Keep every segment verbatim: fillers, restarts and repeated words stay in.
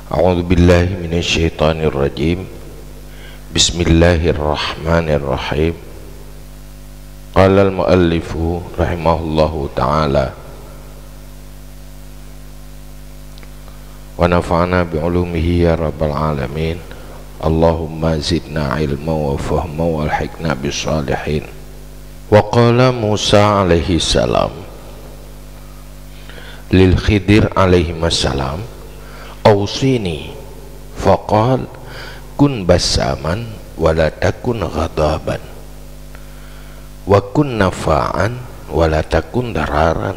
A'udzubillahi minasyaitonirrajim. Bismillahirrahmanirrahim. Qalal mu'allifu rahimahullahu ta'ala, wa nafa'na bi ulumihi ya rabbal alamin. Allahumma zidna ilma wa fahma wa alhiqna bis salihin. Wa qala Musa alaihi salam lil Khidir alaihi salam, "Ausini." Faqal, "Kun bassaman wa la takun ghadaban, wa kun nafa'an wa la takun dararan,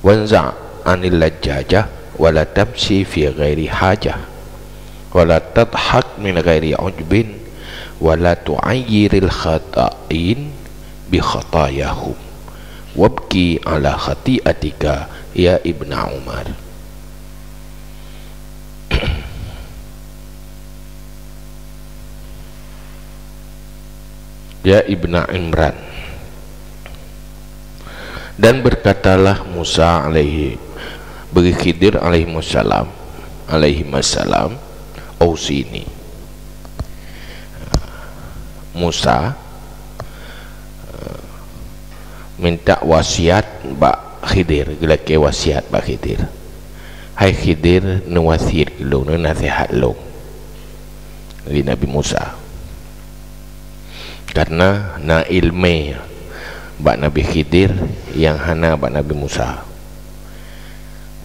wanza' anil lajjajah wa la tamsi fi ghairi hajah, wa la tadhak min ghairi ujbin, wa la tu'ayyiril khata'in bi khatayahum, wabki ala khati'atika ya Ibna Umar." Ya Ibna Imran. Dan berkatalah Musa alaihi, bagi Khidir alaihi salam, alaihi salam, "Ausini." Musa, eh, minta wasiat bak Khidir, geulakée wasiat bak Khidir. "Hai Khidir, neuwasiat keu lôn, neunasihat lôn." Lé Nabi Musa. Karena na iéleumé bak Nabi Khidir nyang hana bak Nabi Musa.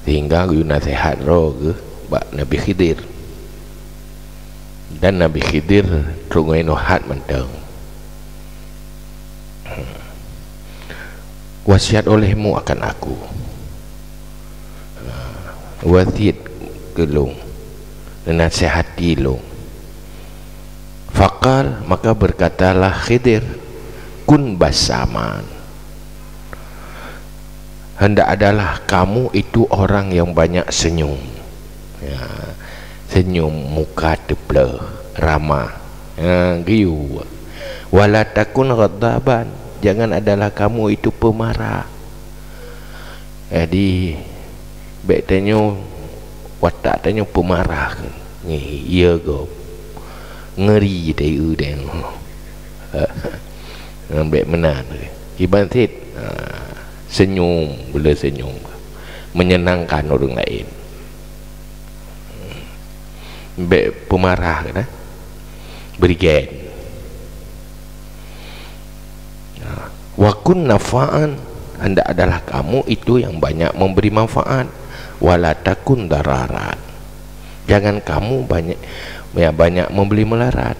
Sehingga geuyue naseuhat droe geuh bak Nabi Khidir. Dan Nabi Khidir trok ngon hat mantong. "Wasiat olehmu akan aku." Wasiat keu lôn, nasihati lôn. Faqal, maka berkatalah Khidir, "Kun bassaman." Hendak adalah kamu itu orang yang banyak senyum. Ya, senyum, muka teupleuh, ramah. Ya, geuyue. "Wala takun ghadhaban." Jangan adalah kamu itu pemarah. Jadi, bék tanyoe watak tanyoe peumarah keu, ngi, iya gob. Ngeuri tayue tanyoe. Bék meunan. Kiban cit, ha, senyum, beuleuseunyum. Menyenangkan ureuëng laén. Bék peumarah keu na. Bri gen. Nah, "Wa kun nafa'an," hendak adalah kamu itu yang banyak memberi manfaat. "Wala takun dararan." Jangan kamu banyak, ya, banyak memberi melarat.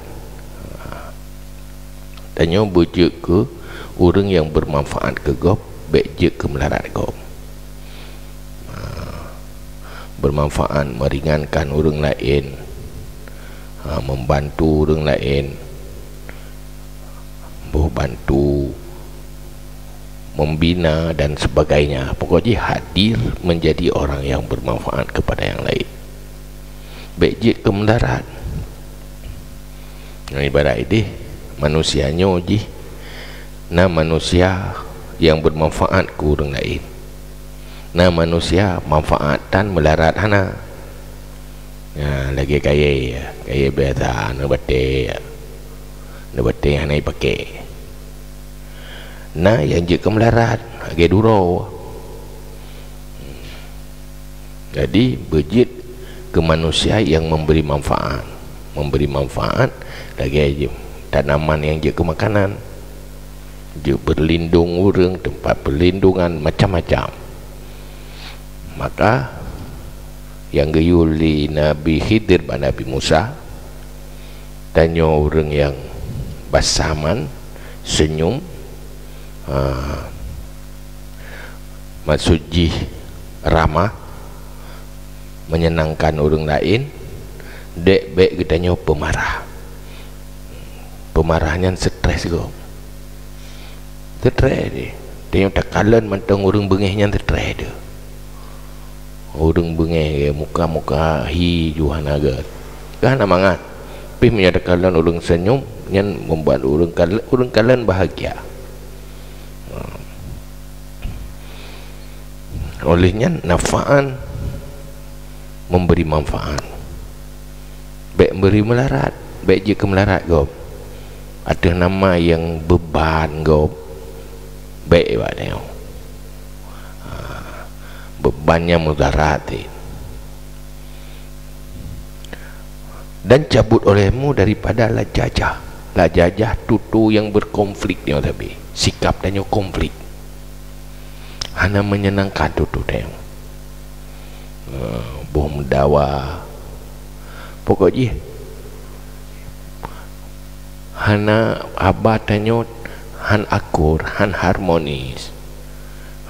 Tanyoe beujeuet keu ureuëng nyang bermanfaat keu gob, bék jeuet keu meularat gob. Ha, bermanfaat, meringankan ureuëng laén, ha, membantu ureuëng laén, boh bantu, membina dan sebagainya. Pokok jih hadir menjadi orang yang bermanfaat kepada yang lain. Bék jeuet keu meularat. Ngon ibarat idéh, manusia nyoe jih na manusia nyang bermanfaat keu ureuëng laén. Na manusia manfaat tan meularat hana. Ya, lagée kayée, kayée biasa, na batée, na batée hana jipaké. Na nyang jeuet keu meularat, lagée duroe. Jadi, beujeuet keu manusia nyang memberi manfaat. Memberi manfaat lagée tanaman nyang jeuet keu makanan, jeuet berlindung ureuëng, tempat perlindungan, macam-macam. Maka, nyang geuyue lé Nabi Khidir bak Nabi Musa, tanyoe ureuëng nyang bassaman, senyum, ha, maksud jih ramah, menyenangkan ureuëng laén, dek bék geutanyoe peumarah. Peumarah nyan stres gob. Stres jih. Tanyoe takalon mantong ureuëng beungéh nyan stres teuh. Ureuëng beungéh, muka-muka hi ju hana gét. Ka hana mangat. Pih meunyoe takalon ureuëng senyum, nyan membuat ureuëng kal-, ureuëng kalon bahagia. Oleh nyan, nafa'an, memberi manfaat. Bék bri meularat, bék jeuet keu meularat gob. Ateueh nama nyang beuban gob, bék bak nyoe. Ha, beuban nyang mudarat. Dan cabut olehmu daripada lajajah. Lajajah tutoe nyang berkonflik nyoe sabe. Sikap tanyoe konflik. Hana menyenangkan tutoe tanyoe. Eh, boh meudawa. Pokok jih, hana haba tanyoe han akur, han harmonis.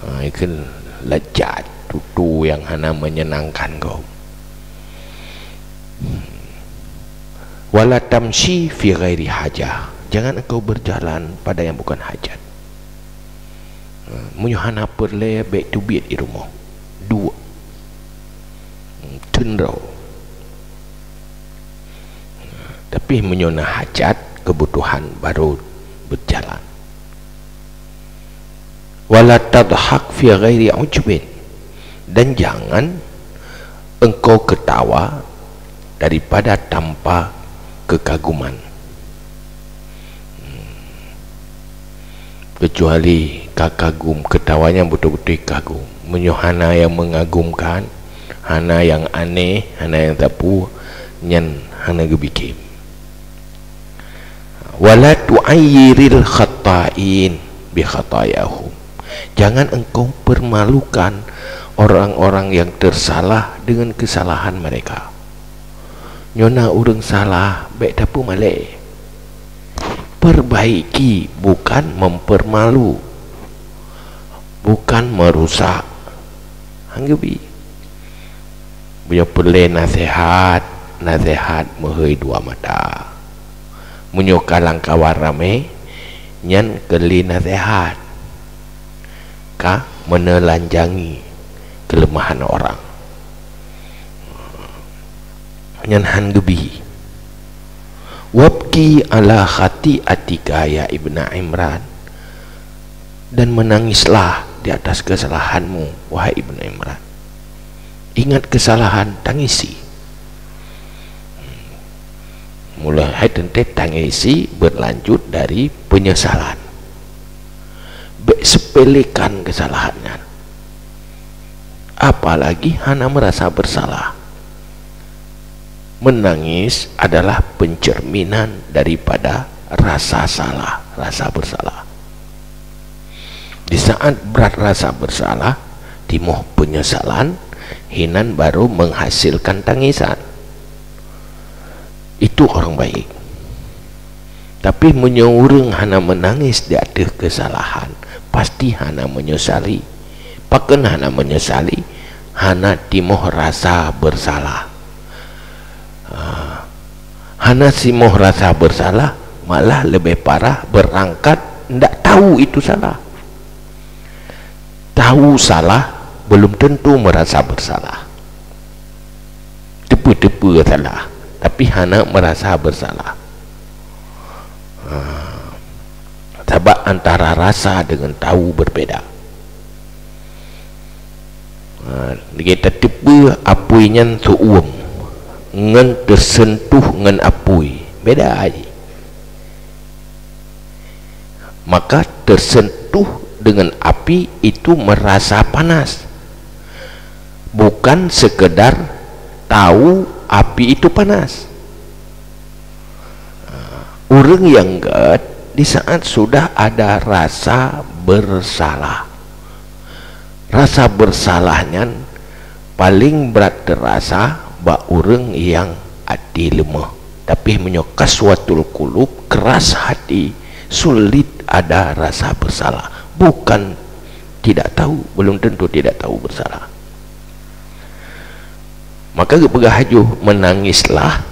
Ha, ikheun lajat tutoe nyang hana menyenangkan gob. Wala tamshi fi ghairi hajah. Jangan engkau berjalan pada yang bukan hajat. Ha, meunyoe hana peureulée, bék teubiet di rumoh. Duek. Hmm, teunroe. Tapi meunyoe na hajat, keubutuhan, baru beujalan. Wala tadhak fi ghairi ujbin. Dan jangan engkau ketawa daripada tanpa kekaguman. Hmm. Kecuali ka kagum, ketawa nyan beutôi-beutôi kagum. Meunyoe hana nyang mengagumkan, hana nyang aneh, hana nyang tapu, nyan hana geubri khem. Wala tu'ayyiril khatta'in bi khatayahum. Jangan engkau permalukan orang-orang yang tersalah dengan kesalahan mereka. Nyoe na ureuëng salah, bék tapeumalée. Perbaiki, bukan mempermalu, bukan merusak. Han geubri. Meunyoe peureulée naseuhat, naseuhat meuhôi dua mata. Meunyoe ka lam kawan ramé, nyan keu lé naseuhat, ka menelanjangi keuleumahan orang. Nyan han geubri. Wabki ala khati'atika ya Ibna Imran, dan menangislah di atas kesalahanmu, wahai Ibnu Imran. Ingat kesalahan, tangisi. Mulai hai teuntée tangisi berlanjut dari penyesalan. Bék sepelekan kesalahan nyan. Apalagi hana merasa bersalah. Menangis adalah pencerminan daripada rasa salah, rasa bersalah. Di saat brat rasa bersalah, timoh penyesalan, hinan baru menghasilkan tangisan. Itu orang baik. Tapi meunyoe ureuëng hana meunangis di ateueh keusalahan, pasti hana meunyeusali. Pakon hana meunyeusali? Hana timoh rasa beusalah. Ah, hana timoh rasa beusalah, malah leubeh parah, beurangkat ndak tahu itu salah. Tahu salah, belum tentu merasa bersalah. Teupeu-teupeu salah, tapi hana merasa bersalah. Ha. Sabab antara rasa dengan tahu berbeda. Ha, lagée tateupeue apui nyan seuuem ngon teuseuntuh ngon apui, beda jih. Maka teuseuntuh dengan api itu merasa panas, bukan sekedar tahu api itu panas. Ureuëng nyang gét di saat sudah ada rasa bersalah. Rasa bersalah nyan paling brat teurasa bak ureuëng nyang até leumoh. Tapi meunyoe kaswatul qulub, keras hati, sulit ada rasa bersalah. Bukan tidak tahu, belum tentu tidak tahu bersalah. Maka geupeugah laju, "Menangislah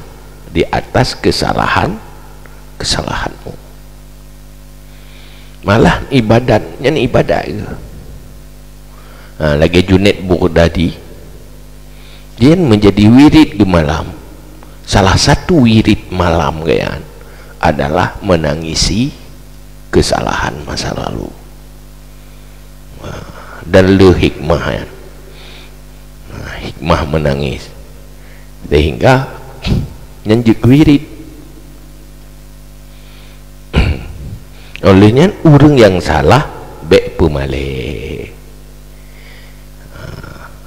di atas kesalahan-kesalahanmu." Malah ibadat, nyan ibadat ke. Ha, lagée Junaid Bughdadi, dia menjadi wirid di malam. Salah satu wirid malam geuh nyan adalah menangisi kesalahan masa lalu. Ha, dan le hikmah nyan. Ha, hikmah menangis. Sehingga nyan jeuet keu wirid. Oleh nyan, ureuëng nyang salah bék peumalée.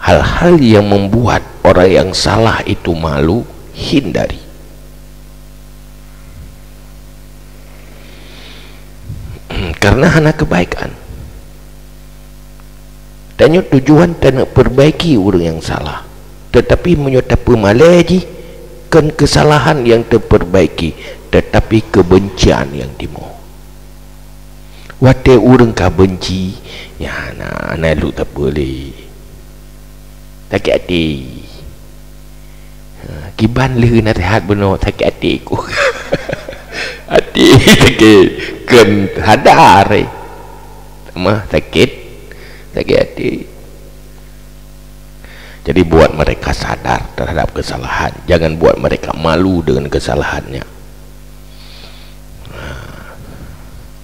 Hal-hal yang membuat orang yang salah itu malu, hindari. Karena hana kebaikan. Tanyoe tujuan taneuk perbaiki ureuëng nyang salah. Tetapi meunyoe tapeumalée jih, kon kesalahan nyang teuperbaiki, tetapi kebencian nyang timoh. Watée ureuëng ka beunci, nyan hana, hana lheueh tapeulé. Sakét até. Ha, kiban lheueh naseuhat bunoe, sakét até ku. Até sakét, kon sadar, eh. Mah sakét, sakét até. Jadi, buat mereka sadar terhadap kesalahan. Jangan buat mereka malu dengan kesalahannya.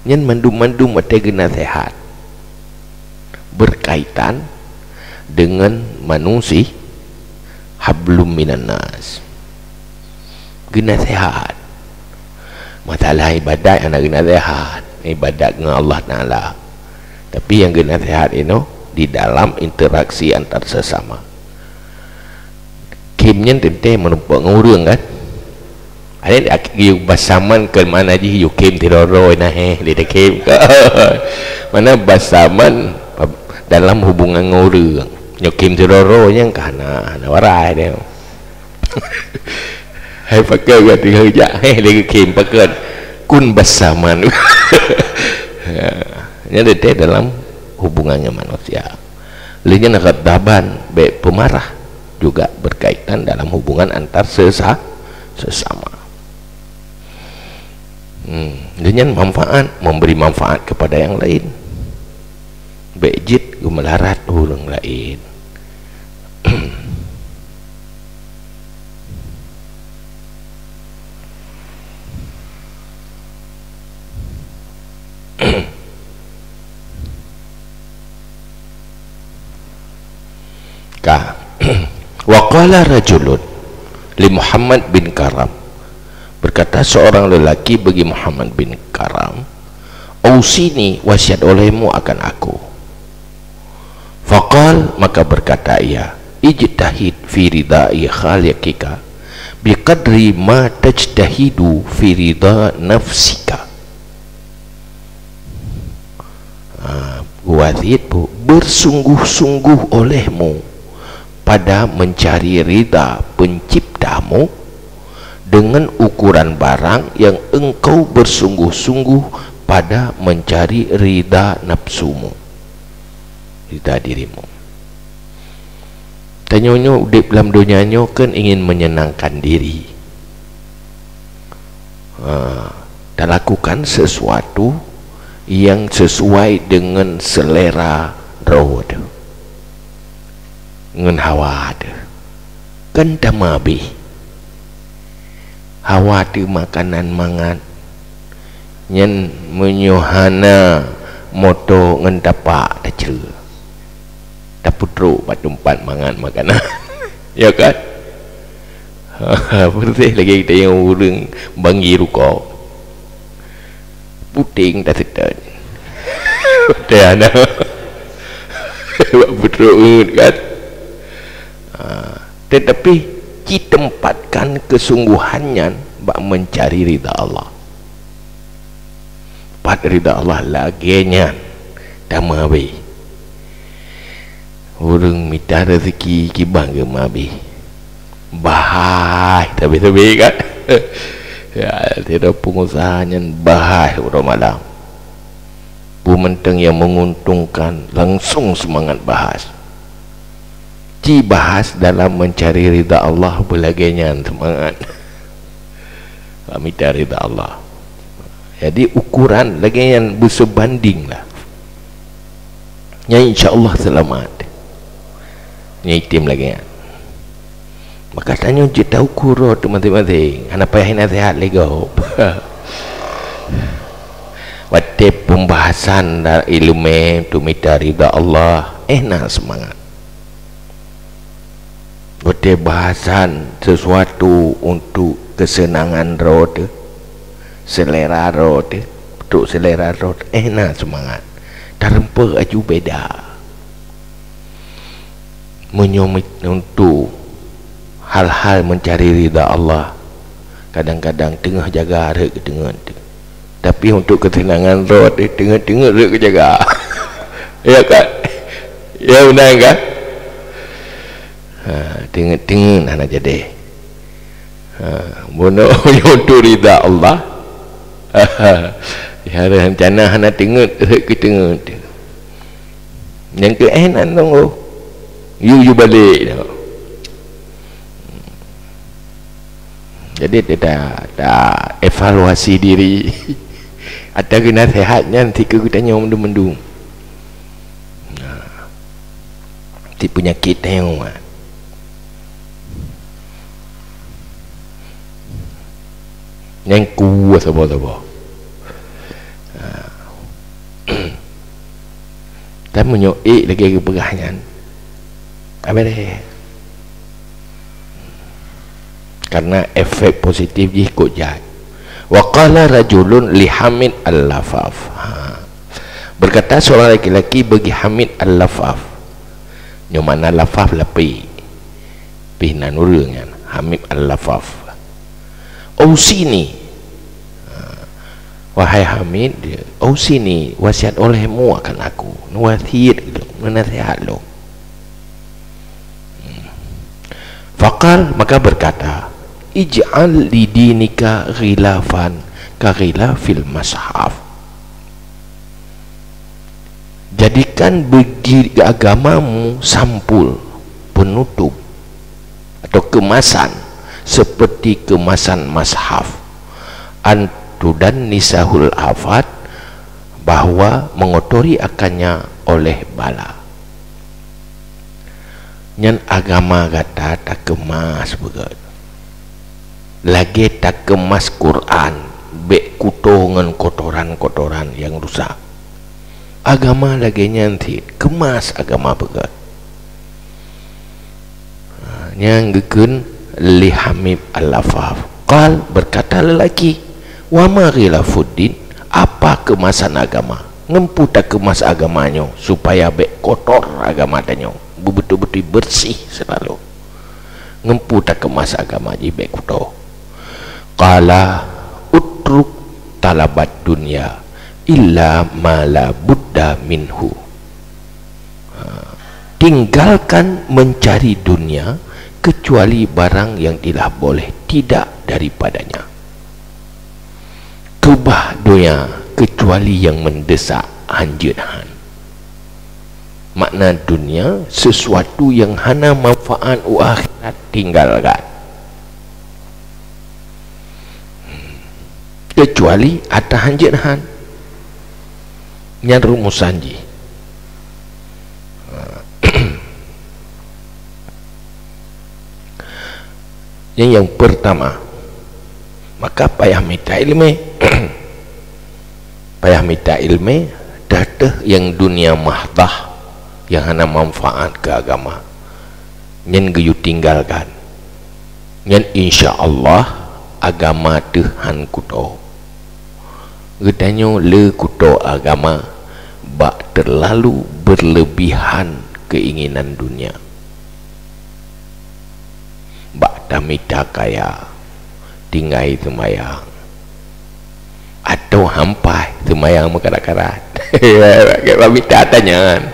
Nyan mandum-mandum watée geunaseuhat berkaitan dengan manusia, hablum minan nas. Geunaseuhat. Masalah ibadat hana geunaseuhat, ibadat ngon Allah Taala. Tapi nyang geunaseuhat inoe di dalam interaksi antar sesama. Khém nyan teuntée meurumpok ngon ureuëng kan? Ada yue basaman ke mana jih yue khém sidroe-droe nah, eh, dia khém. Mana basaman dalam hubungan ngon ureuëng. Nyoe khém sidroe-droe nyang ka hana, hana warai dia. Hai pakon ka tinggai jak, eh, lagi khém pakon. Kun basaman. Ya, nyan teuntée dalam hubungan ngon manusia. Lé nyan ghadaban, bék peumarah, juga berkaitan dalam hubungan antar sesa-, sesama. Hmm, lé nyan manfaat, memberi manfaat kepada yang lain. Bék jeuet geumeularat ureuëng laén. Ka. Wa qala rajulun li Muhammad bin Karam. Berkata seorang lelaki bagi Muhammad bin Karam, "Ausini, wasiat olehmu akan aku." Faqal, maka berkata ia, "Ijtahid fi ridai khaliqika biqadri ma tajtahidu fi rida nafsika." Ah, wasiat bu, bersungguh-sungguh olehmu pada mencari rida penciptamu dengan ukuran barang yang engkau bersungguh-sungguh pada mencari rida nafsumu, rida dirimu. Tanyoe nyoe udeb lam donya nyoe kan ingin menyenangkan diri. Ha, talakukan sesuatu yang sesuai dengan selera droe teuh, ngon hawa teuh. Kan tamah abéh. Hawa teuh makanan mangat. Nyan meunyoe hana moto ngon tapak tacre, tapeutrok bak teumpat mangat makanan. Ya kan? Beureutéh lagée geutanyoe ureuëng banggi rukok. Puténg taseutôt. Teuh hana. Bak peutrok ngeut kan? Ha, tetapi ci tempatkan kesungguhan nyan bak mencari ridha Allah. Pat ridha Allah lagée nyan tamah abéh. Ureuëng mita rezeki kiban geumeuabéh. Bahai tabe-tabe kan? Ya, sidroe pengusaha nyan bahai uroe malam. Peue mantong nyang menguntungkan, langsung seumangat bahas. Ci bahas dalam mencari ridha Allah, beulagée nyan seumangat. Bak mita ridha Allah. Jadi, ukuran lagée nyan beuseubanding lah. Nyan insya Allah seulamat. Nyan item lagée nyan. Maka tanyoe jeuet taukur rot maséng-maséng. Hana payah naseuhat lé gob. Watée pembahasan dan ileumé untuk mita ridha Allah, eh, na seumangat. Peutebasan sesuatu untuk kesenangan droe teuh, selera droe teuh, untuk selera droe teuh, eh, na seumangat. Tareumpok aju beda. Meunyoe mi-, untuk hal-hal mencari ridha Allah, kadang-kadang teungoh jaga rhot keu teungeut teuh. Tapi untuk ketenangan droe teuh, teungeut-teungeut rhot keu jaga. Ya kan? Ya, beuna kan? Ha, teungeut-teungeut hana jadi. Ha, bunoe untuk ridha Allah. Ya, rencana hana teungeut, rhot keu teungeut teuh. Nyang keu eh nan tunggu. Yu, yu balek dah. Jadi, ta, ta evaluasi diri. Atawa keu nasihat nyan sikeue geutanyoe mandum-mandum. Nah, ti peunyakét tanyoe, mak. Nyang kuah saboh-saboh. Ha. Tapi meunyoe ék lagée geupeugah nyan, ka beureh. Karena efek positif jih kok jai. Wa qala rajulun li Hamid al-Lafaf. Ha. Berkata seorang laki-laki bagi Hamid al-Lafaf. Nyoe makna lafaf lapée. Pih nan ureuëng nyan, Hamid al-Lafaf. "Ausini." Ha. "Wahai Hamid," dia, "ausini, wasiat olehmu akan aku, neuwasiet lom, neunasihat lom." Hmm. Faqal, maka berkata, "Ij'al li dinika ghilafan ka ghilafil mashaf." Jadikan bagi agamamu sampul, penutup, atau kemasan, seperti kemasan mashaf. An tudannisahul afat, bahwa mengotori akannya oleh bala. Nyan agama gata takemas beugét. Lagée takemas Quran, bék kuto ngon kotoran-kotoran nyang rusak. Agama lagée nyan cit, kemas agama beugét. Ha, nyang geukheun lé Hamid al-Lafaf. Qal, berkata lelaki, "Wa ma ghilafuddin, apa kemasan agama? Ngon peue takemas agama nyoe supaya bék kotor agama tanyoe, beubeutôi-beutôi beureuséh seulalu? Ngon peue takemas agama jih bék kotor?" Qala, "Utruk talabad dunya illa ma la budda minhu." Ha, tinggalkan mencari dunia kecuali barang yang tidak boleh tidak daripadanya. Keubah dunia kecuali yang mendesak, hanjeuet han. Makna dunia, sesuatu yang hana manfaat u akhirat, tinggalkan. Kecuali atra hanjeuet han. Nyan rumusan jih. Nyang, nyang pertama, maka payah mita iéleumé. Payah mita iéleumé, teuh-teuh nyang dunia mahdah, nyang hana manfaat keu agama. Nyan geuyue tinggalkan. Nyan insya Allah agama teuh han kuto. Geutanyoe le kuto agama bak terlalu berlebihan keinginan dunia. Bak tamita kaya, tinggai seumayang. Atau hampai seumayang meukarat-karat. Bak mita tanyan.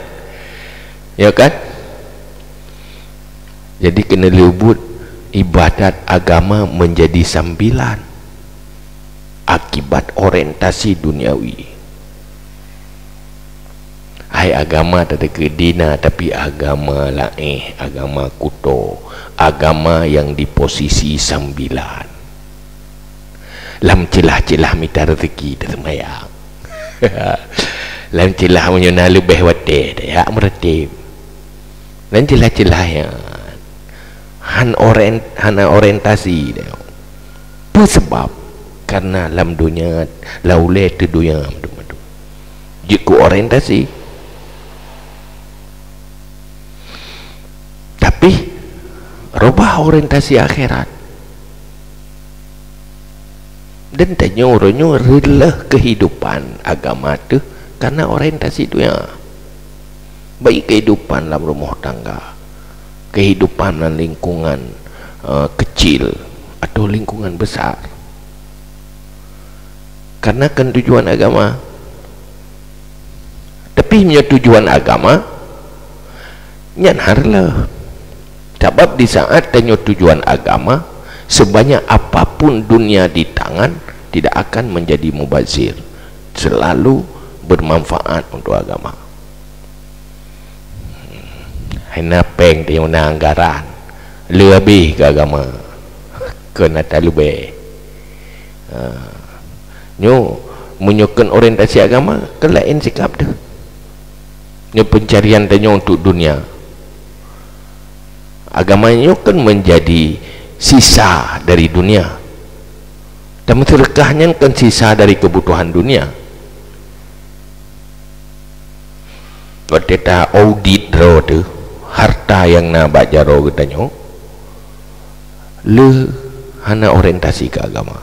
Ya kan? Jadi keuneulheueh buet ibadat agama menjadi sambilan akibat orientasi duniawi. Hai agama tateukeudi na, tapi agama laéh, agama kuto, agama nyang di posisi sambilan. Lam ceulah-ceulah mita rezeki taseumayang. Lam ceulah meunyoe na leubeh watée, tajak meuratéb. Lam ceulah-ceulah nyan han orien-, hana orientasi. Peue sabab? Karena lam donya, lam ulée teuh donya mandum-mandum. Jeuet keu orientasi. Tapi, Rubah orientasi akhirat. Dan tanyoe uroe nyoe reuloh keuhidupan agama teuh karena orientasi dunia. Baik keuhidupan lam rumoh tangga, keuhidupan lam lingkungan, eh, kecil atau lingkungan besar. Karena kan tujuan agama. Tapi meunyoe tujuan agama, nyan hareuloh. Sabab di saat tanyoe tujuan agama, sebanyak apapun dunia di tangan, tidak akan menjadi mubazir. Selalu bermanfaat untuk agama. Hana péng tanyoe na anggaran, le habéh keu agama. Keu na talubée. Ha. Nyoe, meunyoe keu orientasi agama, keu laén sikap teuh. Nyoe pencarian tanyoe untuk dunia. Agama nyoe kan menjadi sisa dari dunia. Dan meuseudeukah nyan kan sisa dari kebutuhan dunia. Watée ta audit droe teuh, harta nyang na bak jaroe geutanyoe, le hana orientasi keu agama.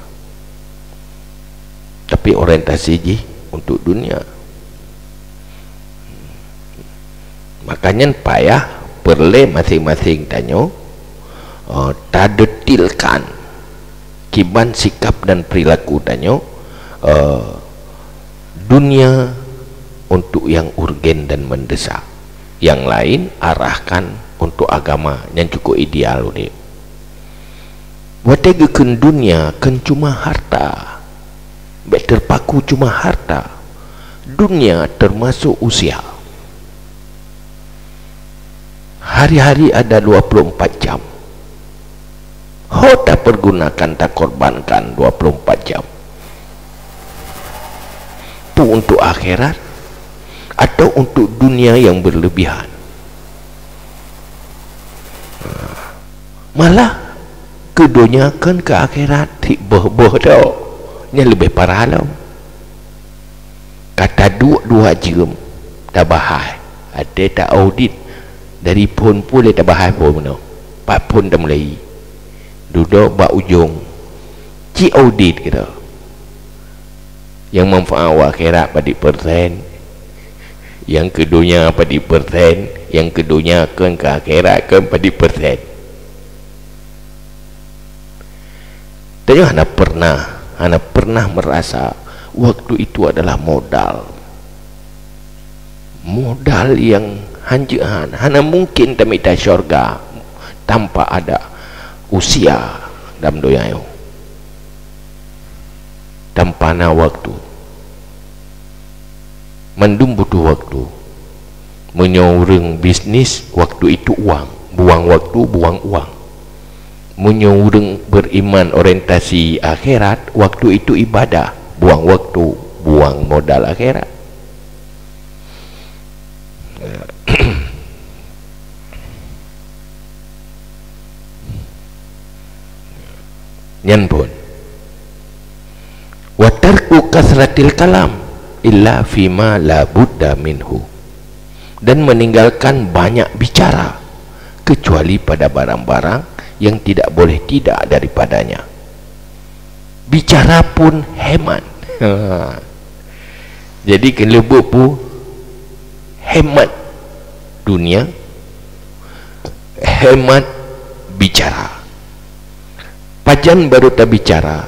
Tapi orientasi jih untuk dunia. Maka nyan payah peureulée maséng-maséng tanyoe, eh, tadetilkan kiban sikap dan perilaku tanyoe, eh, dunia untuk yang urgen dan mendesak. Yang lain arahkan untuk agama nyang cukup ideal udeb. Watée geukheun dunia kheun cuma harta, bék terpaku cuma harta. Dunia termasuk usia. Hari-hari ada dua puluh empat jam. Ho tapergunakan, takorbankan dua puluh empat jam. Peue untuk akhirat atau untuk dunia yang berlebihan? Malah keu donya kheun keu akhirat, tieb boh-boh tok. Nyan leubeh parah lom. Ka taduek dua jeuem tabahai, watée ta audit dari phon pun lé tabahai phon meunoe. Pat phon tamulai. Dudoe bak ujong. Ci audit keudroe. Nyang manfaat u akhirat padit persen. Nyang keu donya padit persen. Nyang keu donya kheun keu akhirat kheun padit persen. Tanyoe hana pernah, hana pernah merasa waktu itu adalah modal. Modal nyang hanjeuet han, hana mungkin tamita syurga tanpa ada usia dalam donya nyoe. Tanpa na waktu. Mandum butuh waktu. Meunyoe ureuëng bisnis, waktu itu uang. Buang waktu, buang uang. Meunyoe ureuëng beriman orientasi akhirat, waktu itu ibadah. Buang waktu, buang modal akhirat. Nyan pun. Wa tarku kasratil kalam illa fima la budda minhu. Dan meninggalkan banyak bicara kecuali pada barang-barang yang tidak boleh tidak daripadanya. Bicara pun hemat. Ha. Jadi keuneuk buet peue? Hemat dunia, hemat bicara. Pajan barô tabicara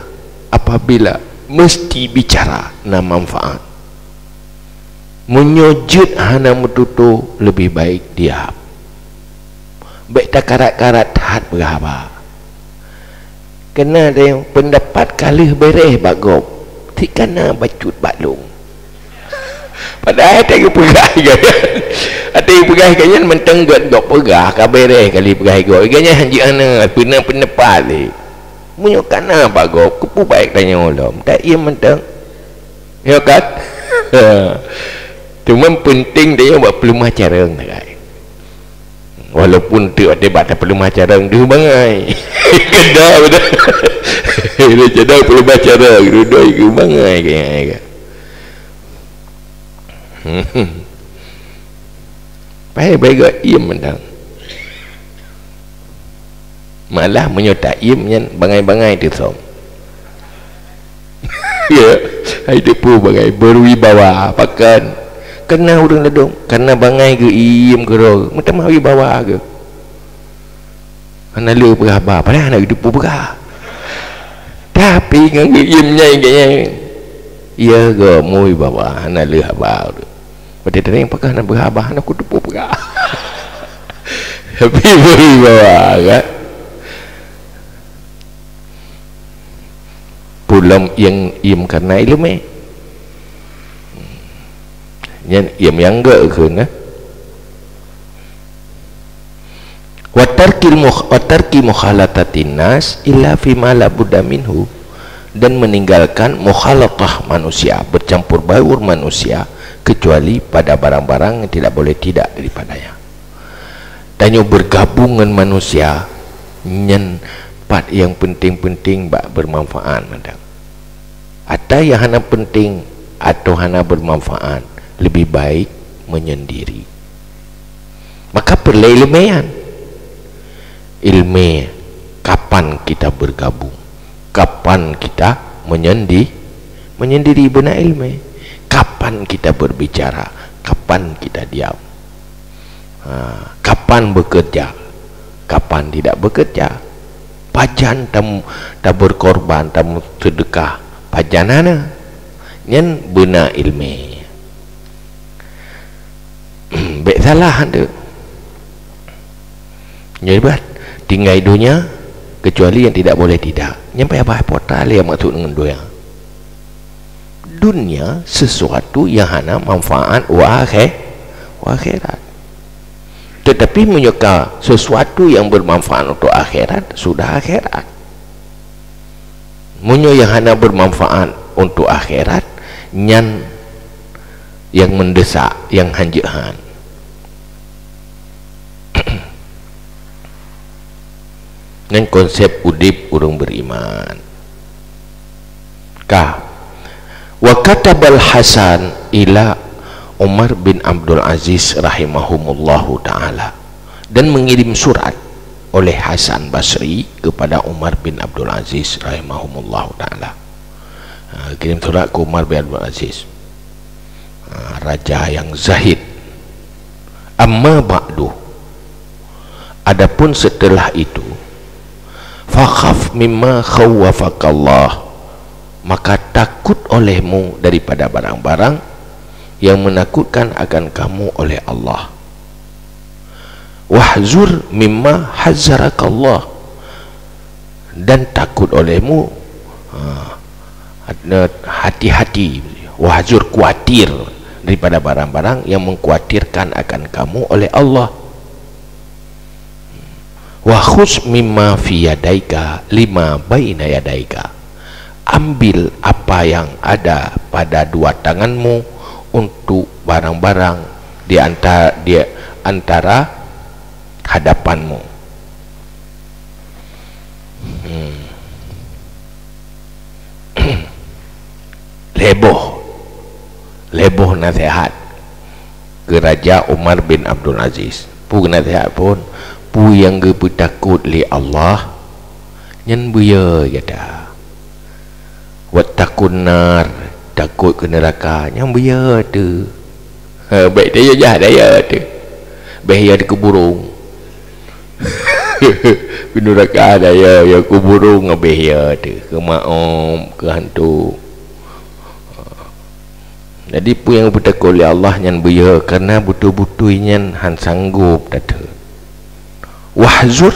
apabila meusti bicara na manfaat. Meunyoe jeuet hana meututoe, leubeh baik diam. Bék takarat-karat that peugah haba. Keunan teuh peundapat ka lheueh beureh bak gob, sit ka na bacut bak lôn. Padahai watée geupeugah lagée nyan, watée geupeugah lagée nyan mantong gét gob peugah ka beureh ka lheueh peugah gob. Lagée nyan hanjeuet hana peuna peundapat lé. Meunyoe ka na bak gob, keupeue baik tanyoe lom, ta iem mantong. Ya kan? Cuma penting tanyoe bak peuleumah carông sagai. Walaupun teuk watée bak tapeuleumah carông deuh bangai. Keudroe beutôi. Ile cadang peuleumah carông, dudoi geubangai keu nyan ka. Pai bai geuiem mantong. Malah meunyoe taiem nyan bangai-bangai teusöm. Ya, hai teupeu bangai berwibawa. Pakon? Karena ureuëng ladôm, karena bangai geuiem keudroe, meutamah wibawa geuh. Hana le peugah haba, padahai hana geuteupeue peugah. Tapi ngon geuiem nyai geuhnyan, ya goe meuwibawa, hana le haba. Watée teurimong peugah hana peugah haba, hana kuteupeu peugah. Tapi meuwibawa kan? Peulom nyang iem karena iéleumé. Nyan iem nyang geuh kheun, eh. Wa tarkil mukh-, wa tarki mukhalatatin nas illa fi ma la budda minhu, dan meninggalkan mukhalatah manusia, bercampur baur manusia, kecuali pada barang-barang yang tidak boleh tidak daripadanya. Tanyoe bergabung ngon manusia, nyan pat nyang penting-penting bak bermanfaat mantong. Ata nyang hana penting atau hana bermanfaat, lebih baik menyendiri. Maka peureulée iéleumé nyan. Iéleumé, kapan kita bergabung, kapan kita menyendi-, menyendiri, beuna iéleumé. Kapan kita berbicara, kapan kita diam. Ha, kapan bekerja, kapan tidak bekerja. Pajan tam-, taberkorban, tameuseudekah, pajan hana. Nyan beuna iéleumé. Bék salah anteuk. Nyoe bah, tinggai donya, kecuali yang tidak boleh tidak. Nyang payah bah pota lé maksud ngon donya. Dunia sesuatu yang hana manfaat wa akhé-, wa akhirat. Tetapi meunyoe ka sesuatu yang bermanfaat untuk akhirat, sudah akhirat. Meunyoe yang hana bermanfaat untuk akhirat, nyan yang mendesak, yang hanjeuet han. Nyan konsep udeb ureuëng beriman. Ka. Wa katabal Hasan ila Umar bin Abdul Aziz rahimahumullahu ta'ala. Dan mengirim surat oleh Hasan Basri kepada Umar bin Abdul Aziz rahimahumullahu ta'ala. Ha, kirim surat ke Umar bin Abdul Aziz. Ha, raja yang zahid. Amma ba'du. Adapun setelah itu, fakhaf mimma khawwafakallah, maka takut olehmu daripada barang-barang yang menakutkan akan kamu oleh Allah. Wahzur mimma hazzarakallah, dan takut olehmu, ha, hati-hati, wahzur, khawatir daripada barang-barang yang mengkhawatirkan akan kamu oleh Allah. Wa khuz mimma fi yadaika lima baina yadaika. Ambil apa yang ada pada dua tanganmu untuk barang-barang di anta-, di antara hadapanmu. Hmm. Lhèe boh. Lhèe boh naseuhat keu Raja Umar bin Abdul Aziz. Peue naseuhat phon? Peue nyang geupeutakot lé Allah, nyan beu yo gata. Wattaqun nar, takot keu neuraka, nyan beu yo teuh. Ha, bèk teuh yo jak, dak yo teuh. Bèh yo teuh keu burông. Keu neuraka dak yo, yo keu burông, bèh yo teuh. Keu maom, keu hantu. Jadi, peue nyang geupeutakot lé Allah nyan beu yo, karena beutôi-beutôi nyan han sanggop tathèe. Wahzur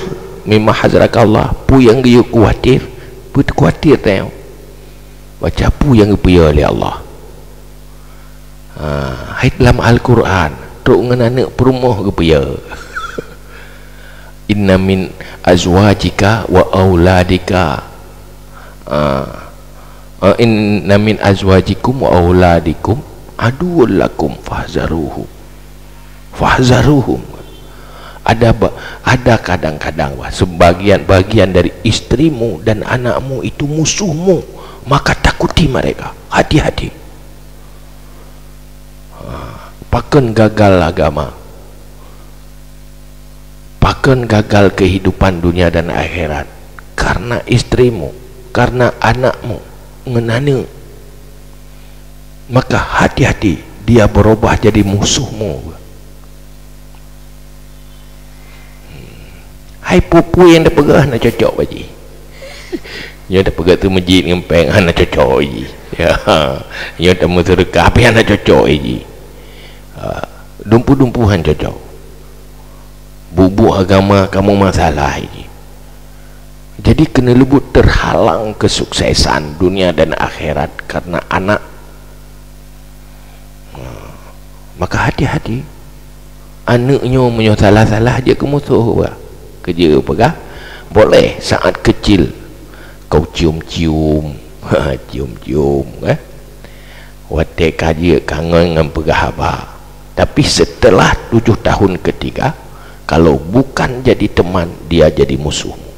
mimma hazaraka Allah, peue nyang geuyue khawatir, beutakhawatir tanyoe. Baca peue nyang geupeu yo lé Allah. Ha, hai lam Al-Quran, trok ngon aneuk peurumoh geupeu yo. Inna min azwajika wa auladika. Ah. Ah, inna min azwajikum wa auladikum aduwwul lakum fahzaruhum. Fahzaruhum. Ada ba-, ada kadang-kadang, bah, sebagian-bagian dari istrimu dan anakmu itu musuhmu, maka takuti mereka. Hati-hati. Ha, pakon gagal agama? akan gagal kehidupan dunia dan akhirat karena istrimu, karena anakmu, ngon aneuk. Maka hati-hati, dia berubah jadi musuhmu. Hai peue-peue nyang tapeugah hana cocok bak jih. Nyoe tapeugah teumeujit ngon péng hana cocok jih. Ya. Nyoe tameuseudeukah pih hana cocok jih. Ha, dumpeue-dumpeue han cocok. Buet-buet agama kamoe masalah jih. Jadi keuneuleubuet terhalang kesuksesan dunia dan akhirat karena anak. Ha, maka hati-hati. Aneuk nyoe meunyoe salah-salah jeuet keu musoh bah. Keu jeuet peugah, boleh saat kecil kau cium-cium, cium-cium, eh. Watée ka jeuet kangen ngon peugah haba. Tapi setelah tujuh tahun ketiga, kalau bukan jadi teman, dia jadi musuhmu.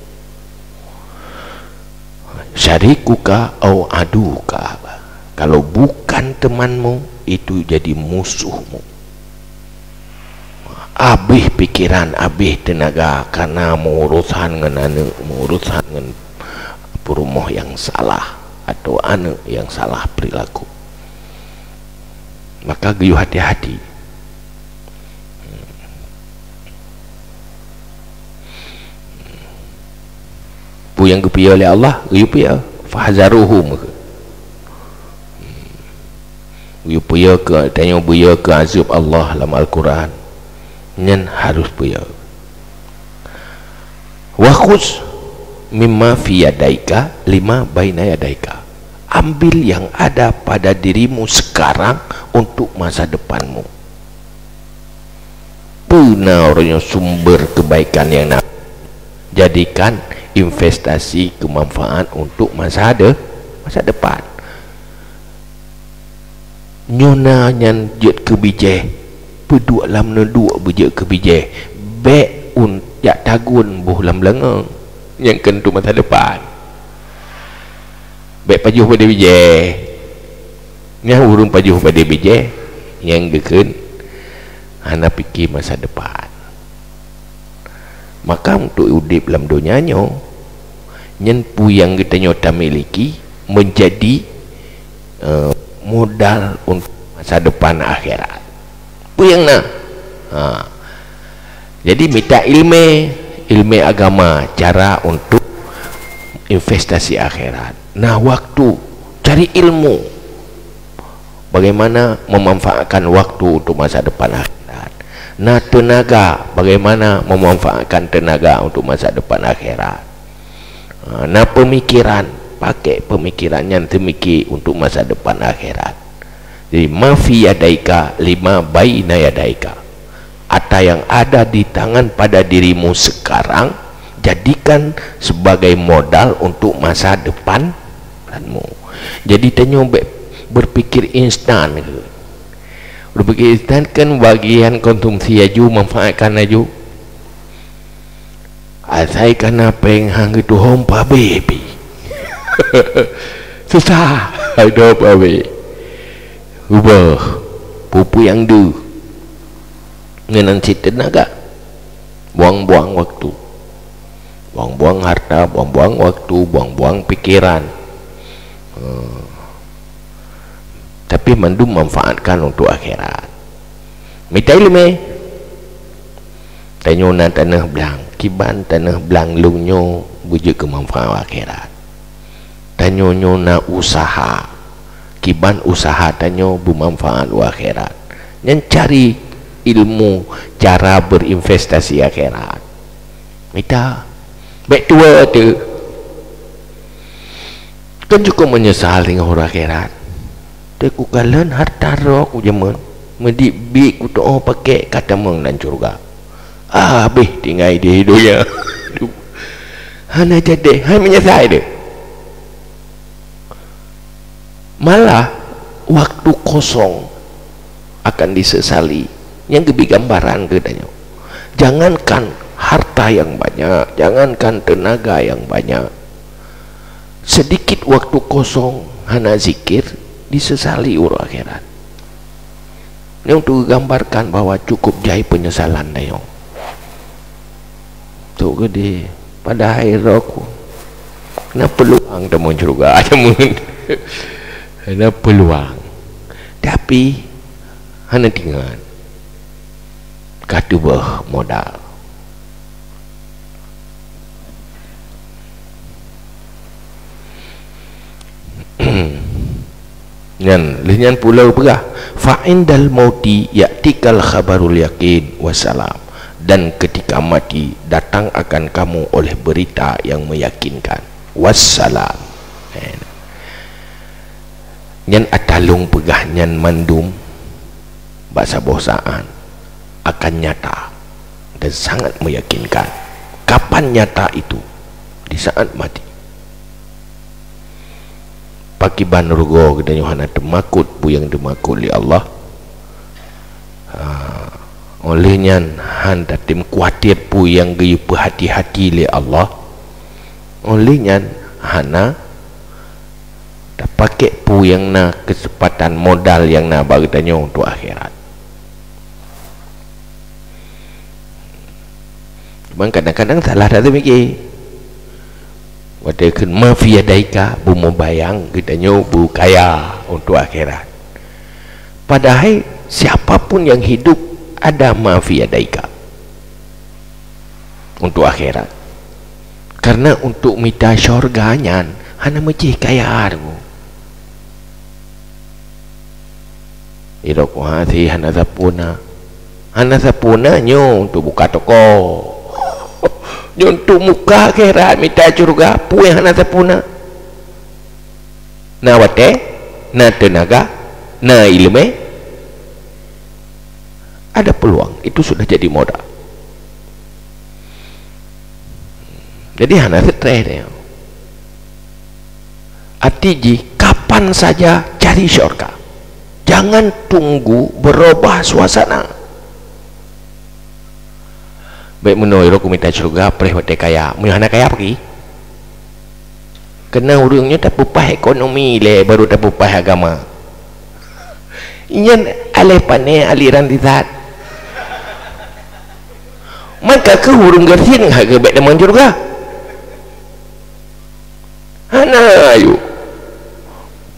Syarikuka au aduka. Kalau bukan temanmu, itu jadi musuhmu. Abéh pikiran, abéh teunaga karena meuurusan ngon aneuk, meuurusan ngon peurumoh nyang salah atau aneuk nyang salah perilaku. Maka geuyue hati-hati. Peue nyang geupiôh lé Allah, geuyue piôh. Fahzaruhum. Geuyue piôh keu, tanyoe beuiôh keu azeueb Allah lam Al-Quran. Nyan harôh piôh. Wa khudz mimma fi yadaika lima baina yadaika. Ambil yang ada pada dirimu sekarang untuk masa depanmu. Peue na uroe nyoe sumber kebaikan nyang na, jadikan investasi keumanfaat untuk masa de-, masa depan. Nyoe na nyan jeuet keu bijéh, peuduek lam neuduek beujeuet keu bijéh, bék un-, jak tagun boh lam leungong, nyang keu untuk masa depan. Bék pajoh padé bijéh. Nyang ureuëng pajoh padé bijéh, nyang geukheun hana pike masa depan. Maka untuk udeb lam donya nyoe, nyan peue nyang geutanyoe tamiliki meunjadi, eh, modal untuk masa depan akhirat. Peue nyang na? Ha. Jadi mita iéleumé, iéleumé agama, cara untuk investasi akhirat. Na waktu, cari ilmu. Bagaimana memanfaatkan waktu untuk masa depan akhirat. Na teunaga, bagaimana memanfaatkan teunaga untuk masa depan akhirat. Ha, na peumikiran, pakai peumikiran nyan teumiki untuk masa depan akhirat. Jadi, ma fi yadaika lima baina yadaika. Ata yang ada di tangan pada dirimu sekarang, jadikan sebagai modal untuk masa depanmu. Jadi, tanyoe be-, berpikir instan ke? Berpikir instan kan bagian konsumsi aju, manfaatkan aju. Asai kana péng han geutuhom pabéh pi. Susah, hai doh pabéh. Ubah, peue-peue nyang deuh. Ngon nan cit teunaga. Buang-buang waktu. Buang-buang harta, buang-buang waktu, buang-buang pikiran. Hmm. Tapi mandum manfaatkan untuk akhirat. Mita iéleumé. Tanyoe na tanoh blang, kiban tanoh blang lôn nyoe beujeuet keu manfaat akhirat. Tanyoe nyoe na useuha, kiban useuha tanyoe beumanfaat u akhirat. Nyan cari ilmu cara berinvestasi akhirat. Mita, bék tuwoe teuh. Kan cukôp meunyeusal teungoh u akhirat. Teuh kukalon harta droe ku jameun, meudiek biek kutoh pakèk ka tamong lam syeuruga. Ah, habéh tinggai di donya. Hana jadi, hai meunyeusai deh. Malah, waktu kosong akan disesali. Nyang geubri gambaran keu tanyoe. Jangankan harta yang banyak, jangankan tenaga yang banyak, sedikit waktu kosong hana zikir, disesali uroe akhirat. Nyoe untuk geugambarkan bahwa cukup jai peunyesalan tanyoe. Tok gede, padahai roh ku na peuluang tamong syeuruga. Tamong. Na peuluang. Tapi hana tingat ka tuboh modal. Nyan, lheueh nyan pulo peugah, "Fa indal mauti ya'tikal khabarul yakin wassalam." Dan ketika mati, datang akan kamu oleh berita yang meyakinkan. Wassalam. Eh. Nyan ata lôn peugah nyan mandum bak saboh saát akan nyata dan sangat meyakinkan. Kapan nyata itu? Di saat mati. Pakiban rugoe geutanyoe hana teumakot peue nyang teumakot lé Allah. Ha, óh lheueh nyan hana tatem kuatir peue nyang geuyue peuhati-hati lé Allah. Óh lheueh nyan hana tapakék peue nyang na, keuseumpatan modal nyang na bak geutanyoe untuk akhirat. Cuman kadang-kadang salah that mike. Watée kheun ma fi yadaika, beumubayang geutanyoe beukaya untuk akhirat. Padahai siapa pun yang hidup ada ma fi yadaika untuk akhirat. Karena untuk mita syurga nyan hana meucih kaya tu. Irok hase hana sapuna. Hana sapuna nyoe untuk buka toko. Nyoe untuk muka akhirat mita syurga, peue hana sapuna. Na watée, na teunaga, na ileumé. Ada peluang, itu sudah jadi modal. Jadi hana stres dia. Arti jih, kapan saja cari syurga. Jangan tunggu berubah suasana. Baik meunoe, irok mita syurga, preh watée kaya. Meunyoe hana kaya, peugi. Keureuna ureuëng nyoe tapeupah ekonomi lé baru tapeupah agama. Nyan aleh pane aliran sisat. Maka keu ureuëng gasien hana geubek tamong syurga. Hana yuk.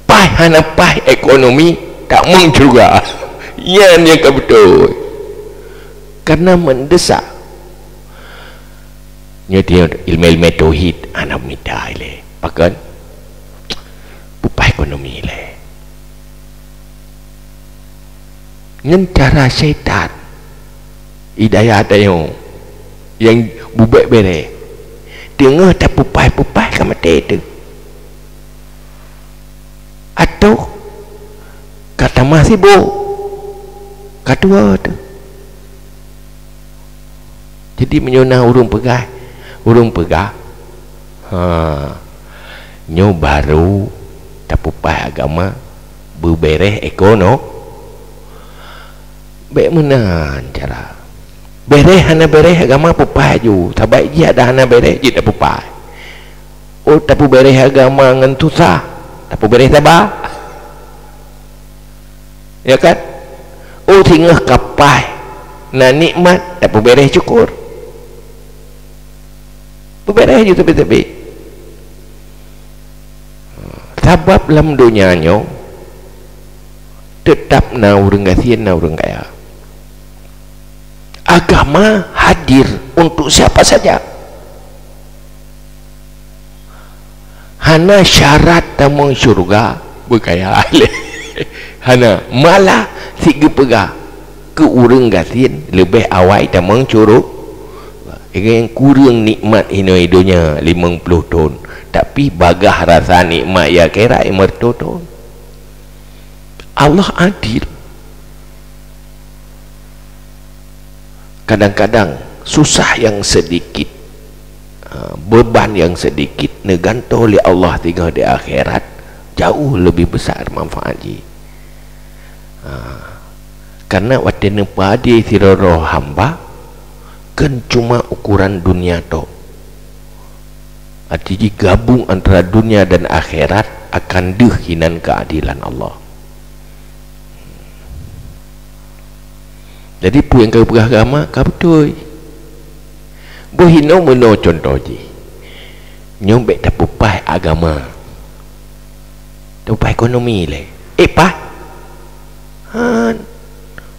Paih hana paih ekonomi tamong syurga. Nyan nyang ka beutôi. Karena mendesak. Nyoe tiep ilmu-ilmu tauhid hana mita ilée. Pakon? Peupah ekonomi ilée. Ngon cara syaitan. Hidayah tanyoe nyang bubek bere. Teungoh tapeupah-peupah ka maté teuh. Atau ka tamah sibok, ka tuwoe teuh. Jadi meunyoe na ureuëng peugah, ureuëng peugah, ha, nyoe baru tapeupah agama, beubereh ekono-, bék meunan cara. Bereh hana bereh agama peupah aju, sabai jih ada hana bereh jih tapeupah. Oh, tapeubereh agama ngon susah, tapeubereh saba. Ya kan? Oh, singoh ka paih na nikmat, tapeubereh syukur. Peubereh aju teubit-teubit. Sabab lam donya nyoe teutap na ureuëng gasien, na ureuëng kaya. Agama hadir untuk siapa saja. Hana syarat tamong syurga beukaya lé. Hana, malah sit geupeugah keu ureuëng gasien leubeh awai tamong syuru-, nyang kureueng nikmat inoe donya limong ploh thon, tapi bagaih rasa nikmat i akhirat meureutoe thon. Allah adil. Kadang-kadang susah yang sedikit, ha, beban yang sedikit neugantoe lé Allah singoh di akhirat jauh lebih besar manfaat jih. Ha, karena watée neupeuadé sidroe hamba, kon cuma ukuran dunia tok. Arti jih gabung antara dunia dan akhirat akan deuh hinan keadilan Allah. Jadi, peue nyang ka geupeugah agama ka beutôi. Hinoe meunoe contoh jih. Nyoe bék tapeupaih agama. Tapeupaih ekonomi lé. Eh, paih. Han.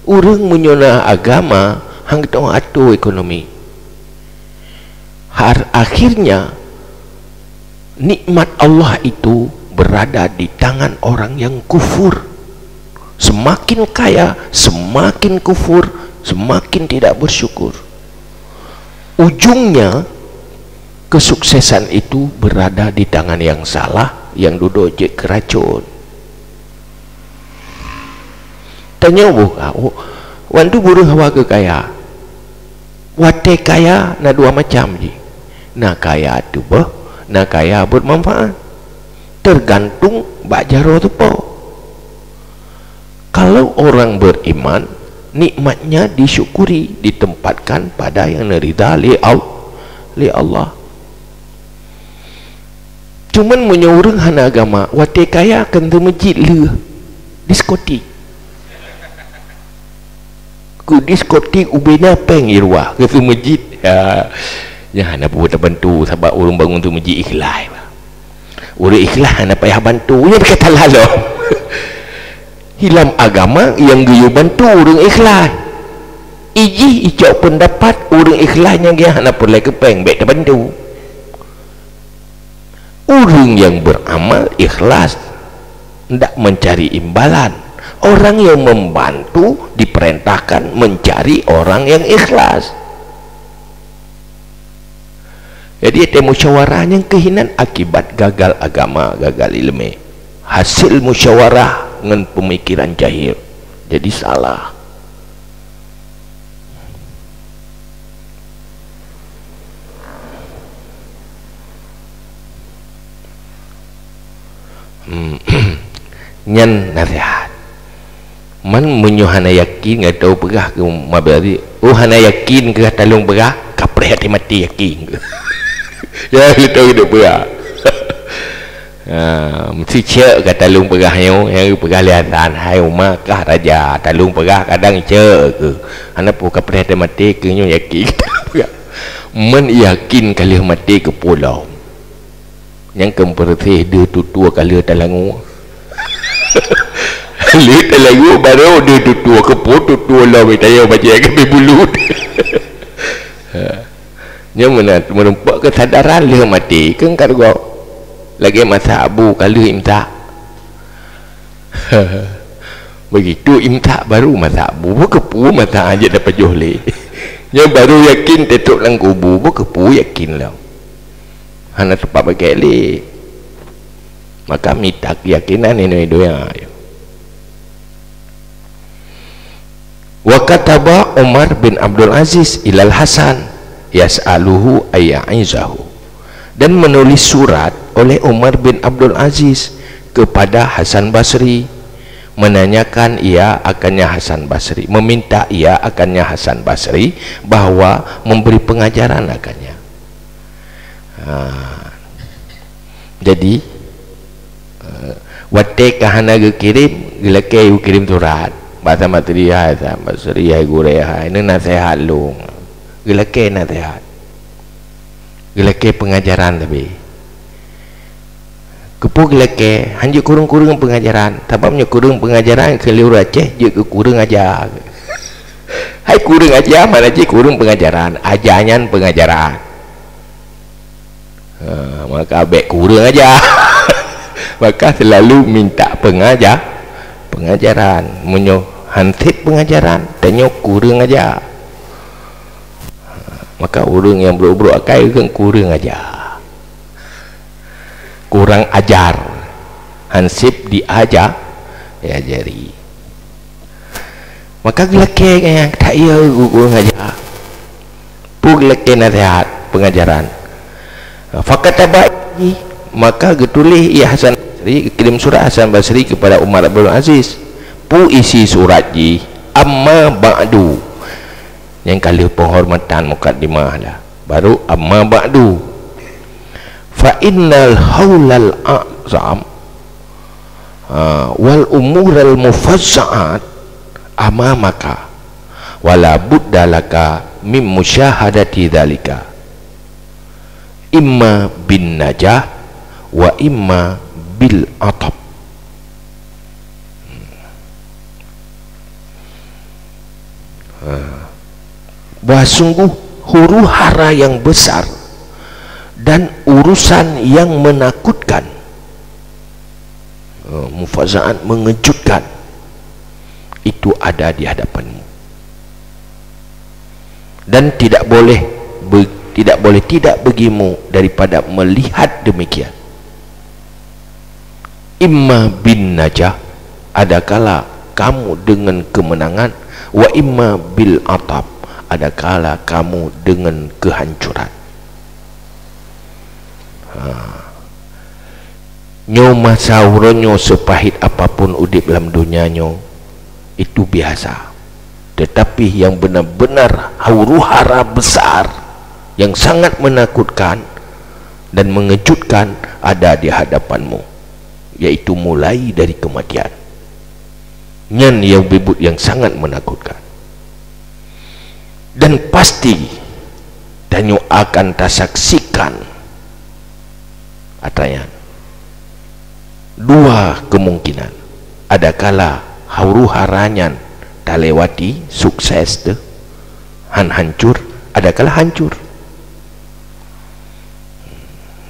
Ureuëng meunyoe na agama, han geutanyoe atur ekonomi. Har-, akhirnya, nikmat Allah itu berada di tangan orang yang kufur. Semakin kaya, semakin kufur, semakin tidak bersyukur. Ujungnya, kesuksesan itu berada di tangan yang salah, yang duduk jeuet keu racon. Tanyoe boh, ah, oh, wan tu ureuëng hawa keu kaya. Watée kaya na dua macam jih. Na kaya tuboh, na kaya bermanfaat. Tergantung bak jaroe teupo. Kalau orang beriman, nikmatnya disyukuri, ditempatkan pada yang nerida lé Al-, lé Allah. Cuman meunyoe ureuëng hana agama, watée kaya keu teumeujit lheueh diskotik. Keu diskotik ubena péng iruah keu teumeujit. Ya, nyan hana peue tabantu sabab ureuëng bangun teumeujit ikhlas. Ureuëng ikhlas hana payah bantu, nyan kata lalu. Hilam agama nyang geuyue bantu ureuëng ikhlas. Ijih icok pendapat ureuëng ikhlas nyang geuh hana peureulée keu péng bék tabantu. Ureuëng yang beramal ikhlas, ndak mencari imbalan. Orang yang membantu diperintahkan mencari orang yang ikhlas. Jadi, watée musyawarah nyang keuhinan akibat gagal agama, gagal iéleumé. Hasil musyawarah ngon peumikiran jahil. Jadi salah. Hmm. Nyan naseuhat. Man meunyoe hana yakin, gata peugah keu mabari, "Oh, hana yakin keu taleueng peugah, kapreh até maté yakin." Ya, gata geupeugah. Ha, meusti cek ka taleueng peugah nyoe, nyang geupeugah lé Hasan, "Hai uma kah raja, taleueng peugah kadang cek keu. Hana peue kapreh até maté keu nyoe yakin." Man yakin ka lheueh maté keupeue lom. Nyang keu peureuséh deuh tutoe ka lheueh talangue. Lheueh talangue barô deuh tutoe, keupeue tutoe lom, tanyoe bajée keubiet bulut. Nyoe meunan, meurumpok keusadaran lheueh maté, keu ka rugoe. Lagée masak abu ka lheueh imsak. Begitu imsak baru masak abu, beu keupeue masak jeuet tapajoh lé. Nyoe baru yakin teutôp lam kubu, beu keupeue yakin lom. Hana teupah bagét lé. Maka mita keuyakinan inoe donya. Wa kataba Umar bin Abdul Aziz ilal Hasan yas'aluhu ayya'izahu. Dan menulis surat oleh Umar bin Abdul Aziz kepada Hasan Basri, menanyakan ia akannya Hasan Basri, meminta ia akannya Hasan Basri bahwa memberi pengajaran akannya. Ha. Jadi, eh, watée ka hana geukirém, geulakée geukirém surat. Bak Hasan Basri, hai Hasan Basri, hai gurée hai, nyoe naseuhat lôn. Geulakée naseuhat. Geulakée peungajaran tapi. Keupeue geulakée, hanjeuet kureueng-kureueng peungajaran. Sabab nyoe kureueng peungajaran keu lheueh ureuëng Aceh jeuet keu kureueng aja. Hai kureueng aja, mana jih kureueng peungajaran. Aja nyan peungajaran. Ha, maka bék kureueng aja. Maka selalu minta pengaja-, pengajaran. Meunyoe hansét pengajaran, tanyoe kureueng aja. Maka ureuëng nyang brok-brok akai ureuëng kureueng aja. Kurang ajar. Hansép diaja-, diajari. Maka geulakée nyang that iya gurée ngajar. Peue geulakée naseuhat peungajaran. Fakataba, maka geutuléh ia Hasan Basri, geukirém surat Hasan Basri kepada Umar bin Aziz. Peue isi surat jih? Amma ba'du. Nyang ka lheueh penghormatan mukadimah dah. Baru amma ba'du. Fa innal haulal a'zam, ha, wal umural mufazza'at amamaka, wala budda laka min musyahadati dzalika. Imma bin najah wa imma bil atab. Ha. Bahwa sungguh huru-hara yang besar dan urusan yang menakutkan, eh, mufazaat mengejutkan, itu ada di hadapanmu. Dan tidak boleh be-, tidak boleh tidak bagimu daripada melihat demikian. Imma bin najah, adakala kamu dengan kemenangan, wa imma bil atab, adakala kamu dengan kehancuran. Ha. Nyoe masa uroe nyoe, sepahit apapun udeb lam donya nyoe, itu biasa. Tetapi yang benar-benar huru-hara besar, yang sangat menakutkan dan mengejutkan ada di hadapanmu, yaitu mulai dari kematian. Nyan nyang beubuet nyang sangat menakutkan. Dan pasti tanyoe akan tasaksikan atra nyan. Dua kemungkinan. Adakala huru-hara nyan talewati, sukses teuh, han hancur, adakala hancur.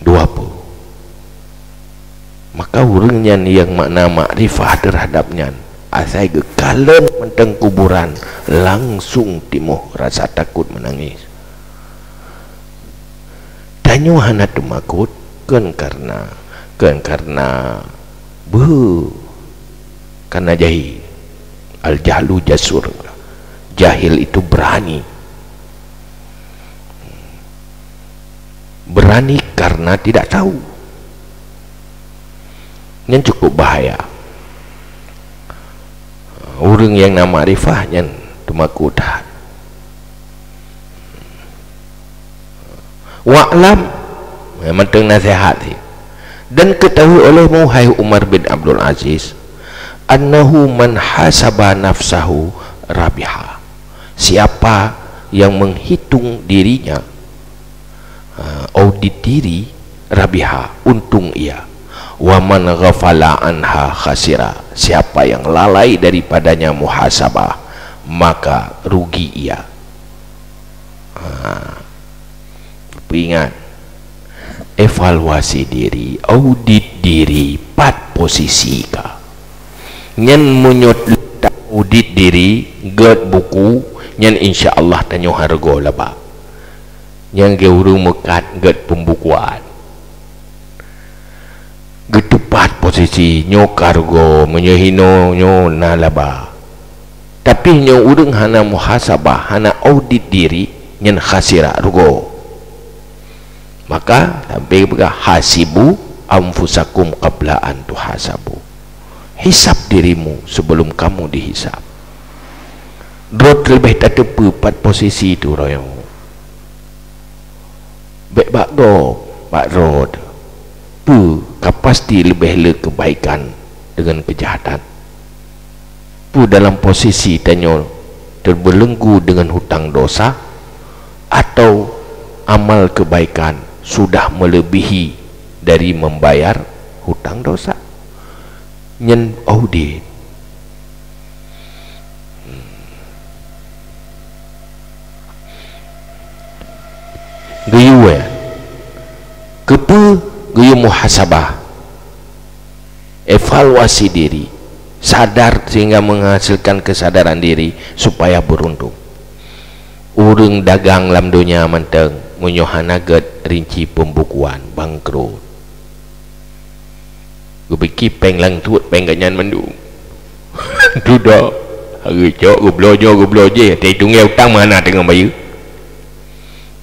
Dua peue. Maka ureuëng nyan nyang makna makrifah terhadap nyan, asai geukalon mantong kuburan, langsung timoh rasa takot meunangis. Tanyoe hana teumakot, kon karena, kon karena beu, karena jahil. Al-jahlu jasur. Jahil itu berani. Berani karena tidak tahu. Nyan cukup bahaya. Ureuëng nyang na makrifah nyan teumakot that. Wa'lam, mantong nasihat sih. Dan ketahui olehmu, hai Umar bin Abdul Aziz, annahu man hasaba nafsahu rabiha. Siapa yang menghitung dirinya, ha, audit diri, rabiha, untung ia. Wa man ghafala anha khasira. Siapa yang lalai daripadanya muhasabah, maka rugi ia. Ha. Peuingat, evaluasi diri, audit diri, pat posisi ka. Nyan meunyoe audit diri, gét buku, nyan insya Allah tanyoe hareuga laba. Nyang geu ureuëng meukat gét pembukuan. Geuteupat posisi nyoe ka rugoe, meunyoe hinoe nyoe na laba. Tapi nyoe ureuëng hana muhasabah, hana audit diri, nyan khasira, rugoe. Maka sampai peugah, "Hasibu anfusakum qabla an tuhasabu." Hisab dirimu sebelum kamu dihisab. Droe leubeh tateupeue pat posisi tu royong. Bék bak gob, bak droe. Peue ka pasti leubeh le keubaikan deungon keujahatan? Peue dalam posisi tanyoe teubelenggu deungon hutang dosa, atau amal keubaikan sudah meuleubiehi dari membayar hutang dosa? Nyan audit. Geuyue, keupeue geuyue muhasabah, evaluasi diri, sadar sehingga menghasilkan kesadaran diri supaya beruntung. Ureuëng dagang lam donya mantong, meunyoe hana gét rinci pembukuan, bangkrut. Geupike péng langtuet, péng gobnyan mandum. Dudoe, hareucok, geubloe nyoe, geubloe jéh, teuitungée utang meuhana teungoh bayeue.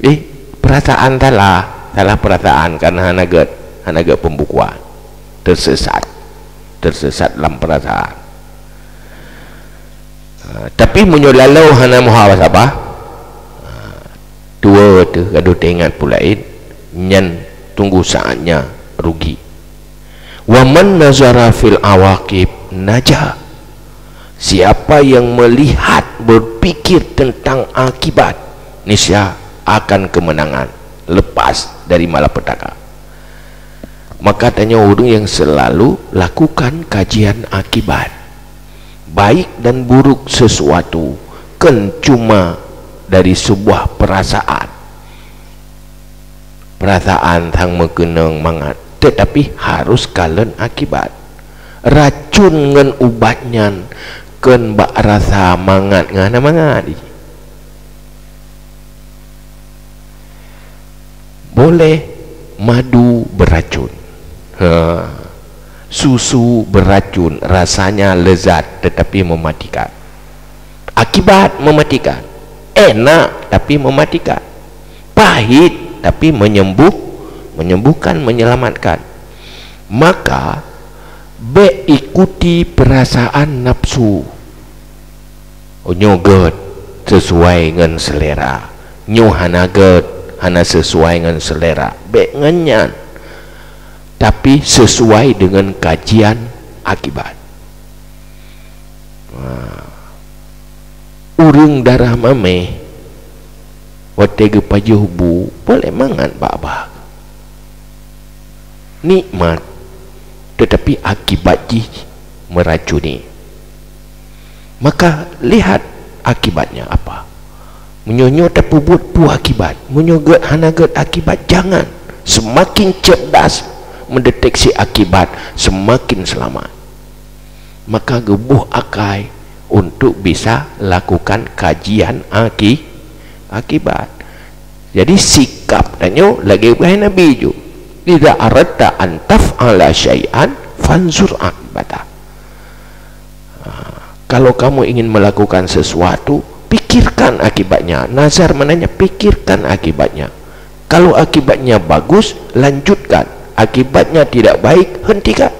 Eh, perasaan salah, salah perasaan karena hana gét, hana gét pembukuan. Tersesat. Tersesat lam perasaan. Ha, tapi meunyoe lalu hana muhasabah, ha, tuwo teuh gadoh teuingat peue laén, nyan tunggu saatnya rugi. Wa man nazara fil awaqib najah. Siapa yang melihat, berpikir tentang akibat, niscaya akan kemenangan. lepas dari malapetaka. Maka tanyoe ureuëng nyang selalu lakukan kajian akibat. Baik dan buruk sesuatu kon cuma dari sebuah perasaan. Perasaan sang meukeunong mangat, tetapi harus kalon akibat. Racun ngon ubat nyan kon bak rasa mangat ngon hana mangat. Boleh madu beracun. Ha. Susu beracun, rasanya lezat tetapi mematikan. Akibat mematikan. Enak tapi mematikan. Pahit tapi menyembuh, menyembuhkan, menyelamatkan. Maka, bèk ikuti perasaan nafsu. Oh, nyoe gèt sesuai ngon selera. Nyoe hana gèt, hana sesuai ngon selera. Bèk ngon nyan. Tapi sesuai dengan kajian akibat. Ha. Ureuëng darah maméh, watèe geupajoh bu, boleh mangat bak-bak. Nikmat, tetapi akibat jih meracuni. Maka, lihat akibatnya apa. Meunyoe nyoe tapeubuet, peue akibat. Meunyoe gèt hana gèt akibat, jangan. Semakin cerdas mendeteksi akibat, semakin selamat. Maka geuboh akai untuk bisa lakukan kajian aki-, akibat. Jadi, sikap tanyoe lagèe peugah Nabi ju, "Idza aradta an taf'ala syai'an, fanzur aqibata." Ha, kalau kamu ingin melakukan sesuatu, pikirkan akibatnya. Nazar maknanya pikirkan akibatnya. Kalau akibatnya bagus, lanjutkan. Akibatnya tidak baik, hentikan.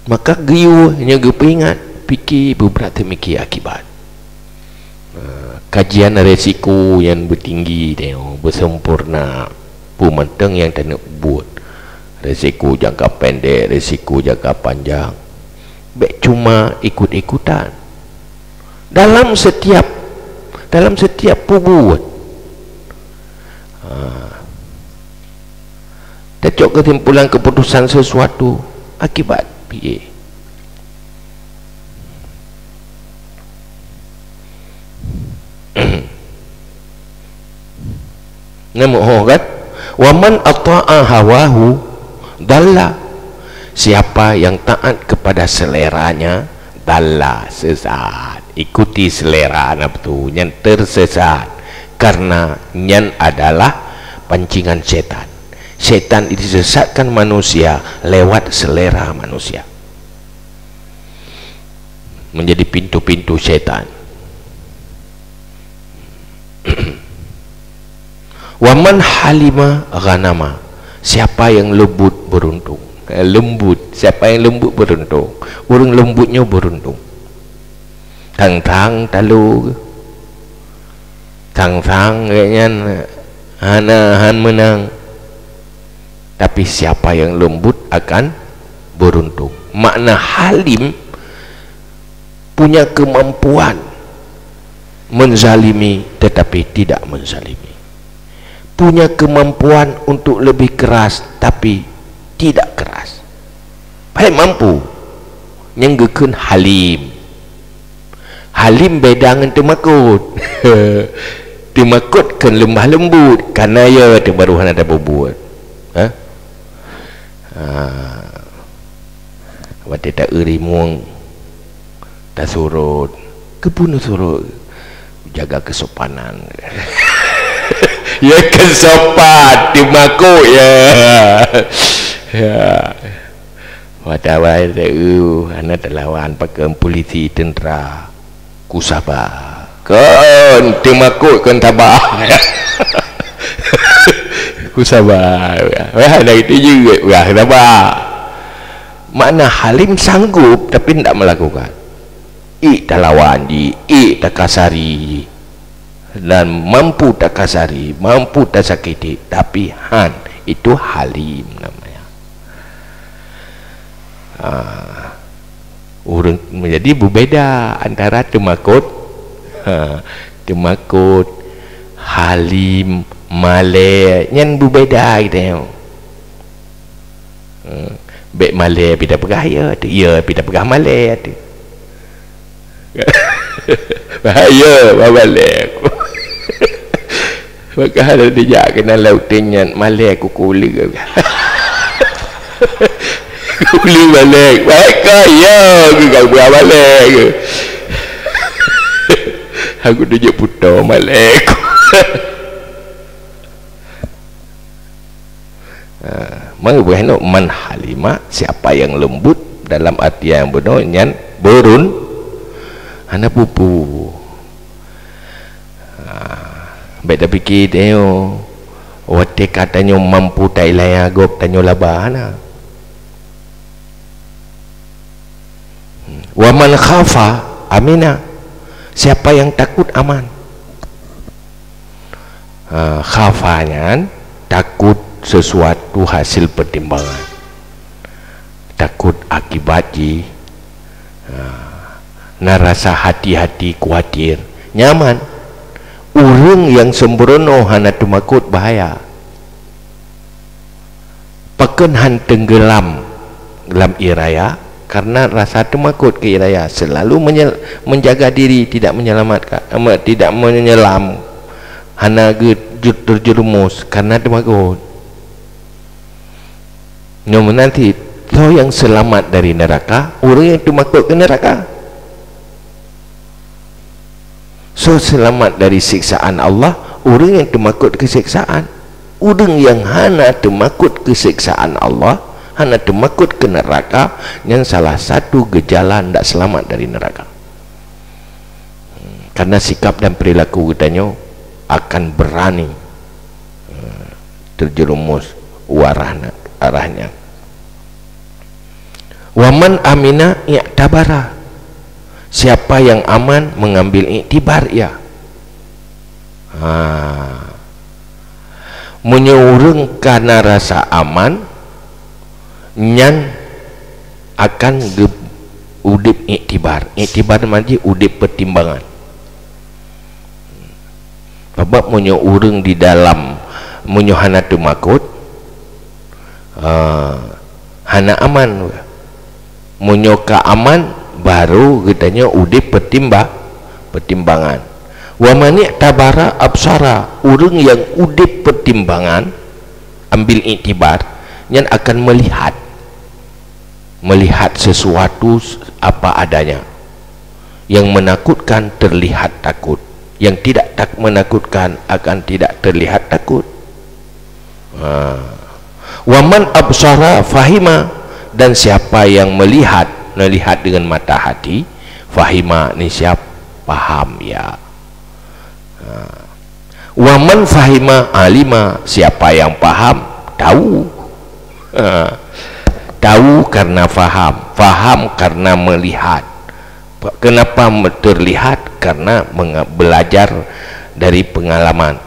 Maka geuyue nyoe geupeuingat, pike beubrat teumike akibat. Eh, kajian resiko nyang beutinggi nyoe, beusempurna, peue mantong nyang taneuk buet. Resiko jangka pendek, resiko jangka panjang. Bèk cuma ikut-ikutan. Dalam setiap, dalam setiap peubuet. Ha. Tacok keusimpulan keuputusan sesuatu akibat piye. Namun, ho kan? "Wa man ata'a hawahu dalla." Siapa yang taat kepada seleranya, dalla, sesat. Ikuti selera nafsu, nyan tersesat. Karena nyan adalah pancingan setan. Setan disesatkan manusia lewat selera manusia. Menjadi pintu-pintu setan. "Wa man halima ghanama." Siapa yang lembut beruntung. Eh, lembut. Siapa yang lembut beruntung. Ureuëng lembut nyoe beruntung. Tang-tang talo. Tang-tang gobnyan hana, han meunang. Tapi siapa yang lembut akan beruntung. Makna halim, punya kemampuan menzalimi tetapi tidak menzalimi. Punya kemampuan untuk lebih keras tapi tidak keras. Paléng mampu. Nyang geukheun halim. Halim beda ngon teumakot. Teumakot kheun leumbah leumbut, kana ya teuh baru hana tapeubuet. Ha? Ha. Watèe ta-eu rimueng, tasurot, keupeue neusurot, jaga keusopanan. Ya, keusopan, teumakot, ya. Ya. Watèe awai ta-eu, hana talawan, pakon polisi, tentara. Kusaba. Kon, teumakot kon saba. Kusaba. Wah, dari tu jeuet, wah, saba. Makna halim sanggup, tapi tidak melakukan. Ék talawan jih, ék takasari jih. Dan mampu takasari, mampu tasakiti, tapi han, itu halim namanya. Ah, ureuëng, jadi beubeda antara teumakot, ha, teumakot, Halim, malèe, nyan beubeda geutanyoe. Hmm. Bèk malèe pih tapeugah ya teuh, ya pih tapeugah malèe teuh. Bahaya, bah malèe. Maka hana dijak keunan lam uteuen nyan, malèe kuku uleue. Uleue malèe, baik ka ya, keu ka buah malèe. Aku tunjuk puto malèe. Ha, meubuet nyoe man halima, siapa yang lembut, dalam arti yang benar nyan beurun, hana peue-peue. Ha, bèk tapike tanyoe, watèe ka tanyoe mampu tailayang gob tanyoe laba, hana. Wa man khafa amina. Siapa yang takut aman. Ha, khafa nyan takut sesuatu hasil pertimbangan. Takut akibat jih. Ha, na rasa hati-hati, khawatir. Nyaman. Ureueng nyang sembrono hana teumakot bahaya. Pakon han tenggelam lam ié raya? Karena rasa teumakot keu ié raya, selalu menye-, menjaga diri, tidak menyelamatkan, eh, tidak menyelam, hana geu-, terjerumus karena teumakot. Nyoe meunan cit, soe nyang seulamat dari neuraka? Ureueng nyang teumakot keu neuraka. Soe seulamat dari siksaan Allah? Ureueng nyang teumakot keu siksaan. Ureueng nyang hana teumakot keu siksaan Allah, hana teumakot keu neuraka, nyan salah satu geujala ndak seulamat dari neuraka. Hmm, karena sikap dan perilaku geutanyoe akan berani, hmm, terjerumus u arah na-, arah nyan. Wa man amina i'tabara. Siapa yang aman mengambil iktibar ia. Ha. Meunyoe ureueng ka na rasa aman, nyan akan geu-, udeb iktibar. Iktibar makna jih udeb pertimbangan. Sabab meunyoe ureueng di dalam, meunyoe hana teumakot, ah, hana aman. Meunyoe ka aman, baru geutanyoe udeb peutimba-, peutimbangan. Wa man i'tabara absara, ureueng nyang udeb peutimbangan, ambil iktibar, nyan akan melihat. Melihat sesuatu apa adanya. Yang menakutkan terlihat takut, yang tidak tak menakutkan akan tidak terlihat takut. Ha. Wa man absara fahima, dan siapa yang melihat, melihat dengan mata hati, fahima, niscaya paham ia. Ha. Wa man fahima alima, siapa yang paham, tahu. Ha. Tahu karena faham, faham karena melihat. Kenapa me-, terlihat? Karena menga-, belajar dari pengalaman.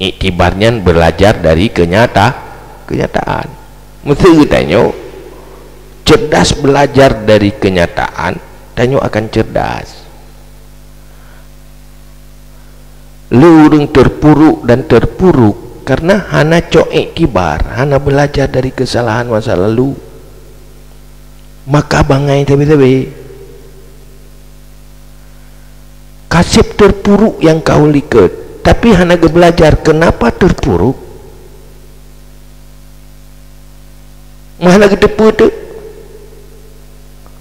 Iktibar nyan belajar dari kenyata-, kenyataan. Meusé geutanyoe cerdas belajar dari kenyataan, tanyoe akan cerdas. Le ureueng terpuruk dan terpuruk karena hana cok iktibar, hana belajar dari kesalahan masa lalu. Maka bangai sabe-sabe. Kaseb terpuruk nyang ka u likot, tapi hana geubelajar kenapa terpuruk. Meuhana geuteupeue teuk.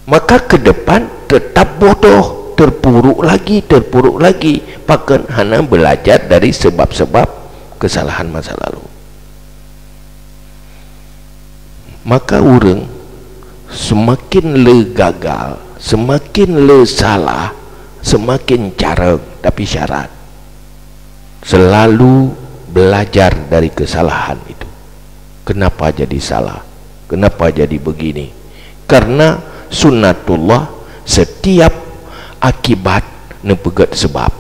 Maka keu depan teutap bodoh, terpuruk lagi, terpuruk lagi. Pakon hana belajar dari sebab-sebab kesalahan masa lalu. Maka ureueng seumaken le gagal, seumaken le salah, seumaken carông, tapi syarat selalu belajar dari kesalahan itu. Kenapa jadi salah? Kenapa jadi begini? Karena sunnatullah, setiap akibat neupeugét sebab.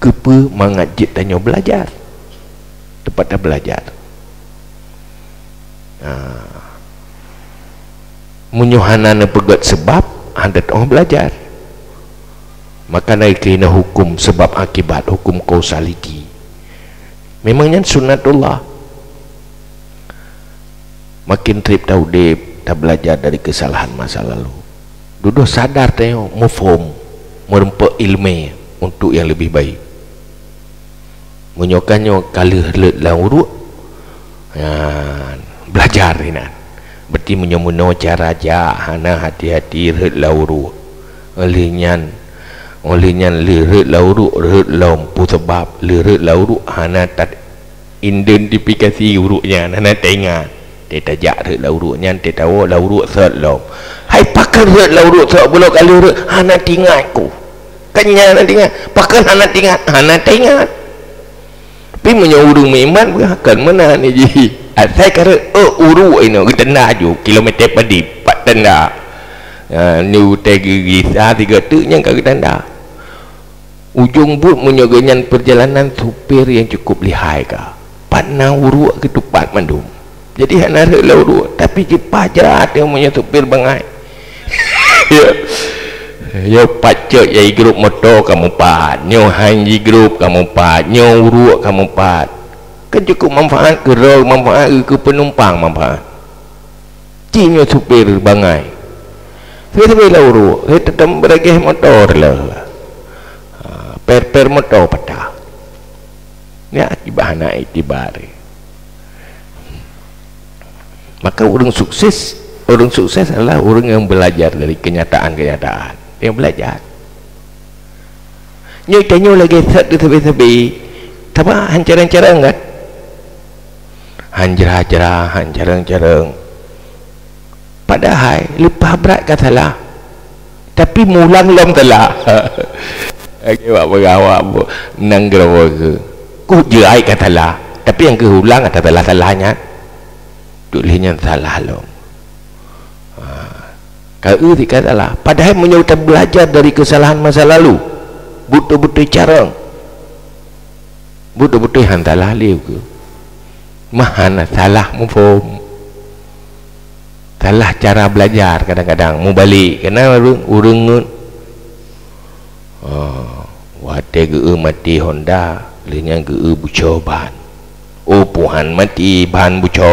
Keupeue mangat jeuet tanyoe belajar? Teumpat tabelajar. Ha. Meunyoe hana neupeugét seubab, hana teuh belajar. Maka na keuh na huköm sabab akibat, huköm kausaliti. Memang nyan sunatullah. Makin treb taudeb, tabeulajar dari keusalahan masa lalu. Dudoe sadar tanyoe, muphom, meureumpok iéleumé untuk nyang leubeh baik. Meunyoe ka nyoe ka lheueh rhot lam uruek, nyan, beulajar inan. Berarti meunyoe meunoe cara jak, hana hati-hati rhot lam uruek. Óh lheueh nyan, óh lheueh nyan lheueh rhot lam uruek, rhot lom. Peue sabab lheueh rhot lam uruek hana ta-, identifikasi uruek nyan, hana taingat. Teuh tajak rhot lam uruek nyan, teuh tawoe lam uruek sot lom. Hai pakon rhot lam uruek sot, bunoe ka lheueh rhot, hana taingat ku. Kan nyan hana taingat. Pakon hana taingat? Hana taingat. Tapi meunyoe ureuëng meuiman, bukan meunan jih. Asai ka rhot, oh, uruek inoe, geutanda aju, kilometer padum, pat tanda. Ha, ni utai geugisa sigoe teuk nyan ka geutanda. Ujong buet meunyoe geuhnyan peurjalanan supir nyang cukup lihai ka. Pat na uruek geutupat mandum. Jadi hana rhot lam uruek, tapi jipaja teuh meunyoe supir bangai. Ya. Nyoe pat cok nyang jigrôp moto kamoe pat, nyoe han jigrôp kamoe pat, nyoe uruek kamoe pat. Kan cukup manfaat keu droe, manfaat keu, keu penumpang manfaat. Ci nyoe supir bangai. Sabe-sabe lam uruek, sabe teutap beurageh moto lé. Ha, per-per moto patah. Nyan akibat hana iktibar. Maka ureuëng sukses, ureuëng sukses adalah ureuëng nyang beulajar dari keunyataan-keunyataan. Nyang beulajar. Nyoe tanyoe lagée that teuh sabe-sabe. Sabab han carông-carông kan? Han jra-jra, han carông-carông. Padahai leupah brat ka salah. Tapi meuulang lom salah. Oke, wak peugah awak bu-, nanggroe keuh. Kujeuet ka salah. Tapi nyang keuh ulang ata salah-salah nyan. Tuléh nyan salah lom. Ha. Ka eu ka salah. Padahai meunyoe tabeulajar dari keusalahan masa lalu, beutôi-beutôi carông. Beutôi-beutôi han salah lé keuh. Mah hana salah muphom. Salah cara beulajar kadang-kadang. Mubalek. Keunan ureuëng, ureuëng ngon, oh, watée geu-eu maté honda, lheueh nyan geu-eu buco ban. Oh, puhan maté ban buco.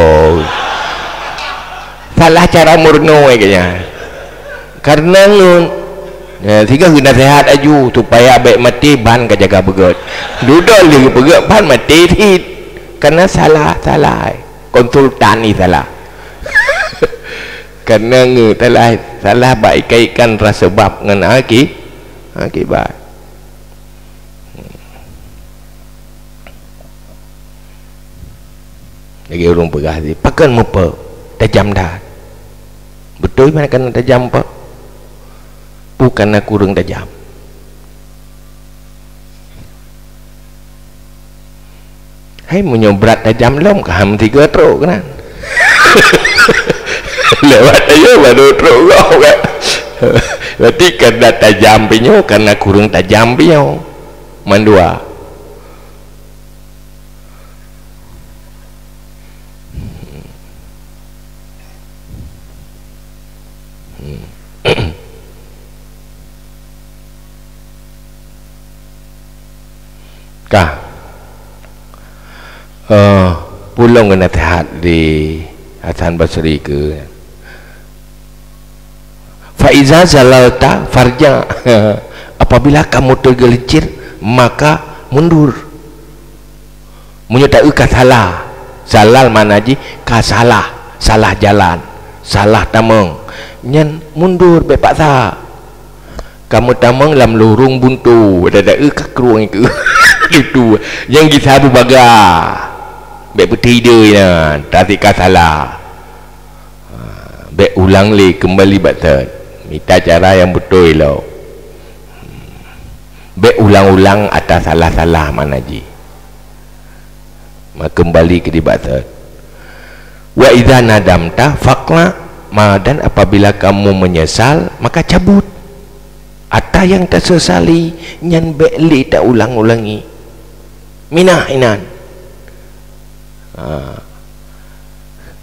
Salah cara meurunoe keuh nyan. Karena ngon, ya, sigoe geunasehat aju supaya bék maté ban ka jaga beugét. Dudoe lheueh beugét ban maté cit. Karena salah, salah. Konsultan ni salah. Karena ngon salah, salah bak ikai-ikan rasa bab ngon aki-, akibat. Lagée ureuëng peugah tadi, pakon muphom tajam that. Beutôi meunan kana tajam muphom? Bukan na kureueng tajam. Hai, meunyoe brat tajam lom, ka ham tiga trok keunan. Lewat ayo baru trok gob kan. Berarti kana tajam pih nyoe, kana kureueng tajam pih nyoe. Mandua. Ka. Eh, pulong keu nasihat di Hasan Basri keu, "Fa iza zalalta farja." Apabila kamu tergelincir, maka mundur. Meunyoe taeu ka salah, zalal makna jih ka salah, salah jalan, salah tamong, nyan mundur bék paksa. Ka meutamong lam lorong buntu, dadak eu ka krueng keu itu. Nyang gisa bubagah. Bék beutideu nyan, tatika salah. Ha, bék ulang lé keumbali bak thon. Mita cara nyang beutôi lom. Bék ulang-ulang ata salah-salah makna jih. Maka keumbali keu nibak thon. "Wa idza nadamta faqla ma," dan apabila kamu menyesal, maka cabut. Ata nyang tasesali nyan bék lé taulang-ulangi. Minah inan. Ha.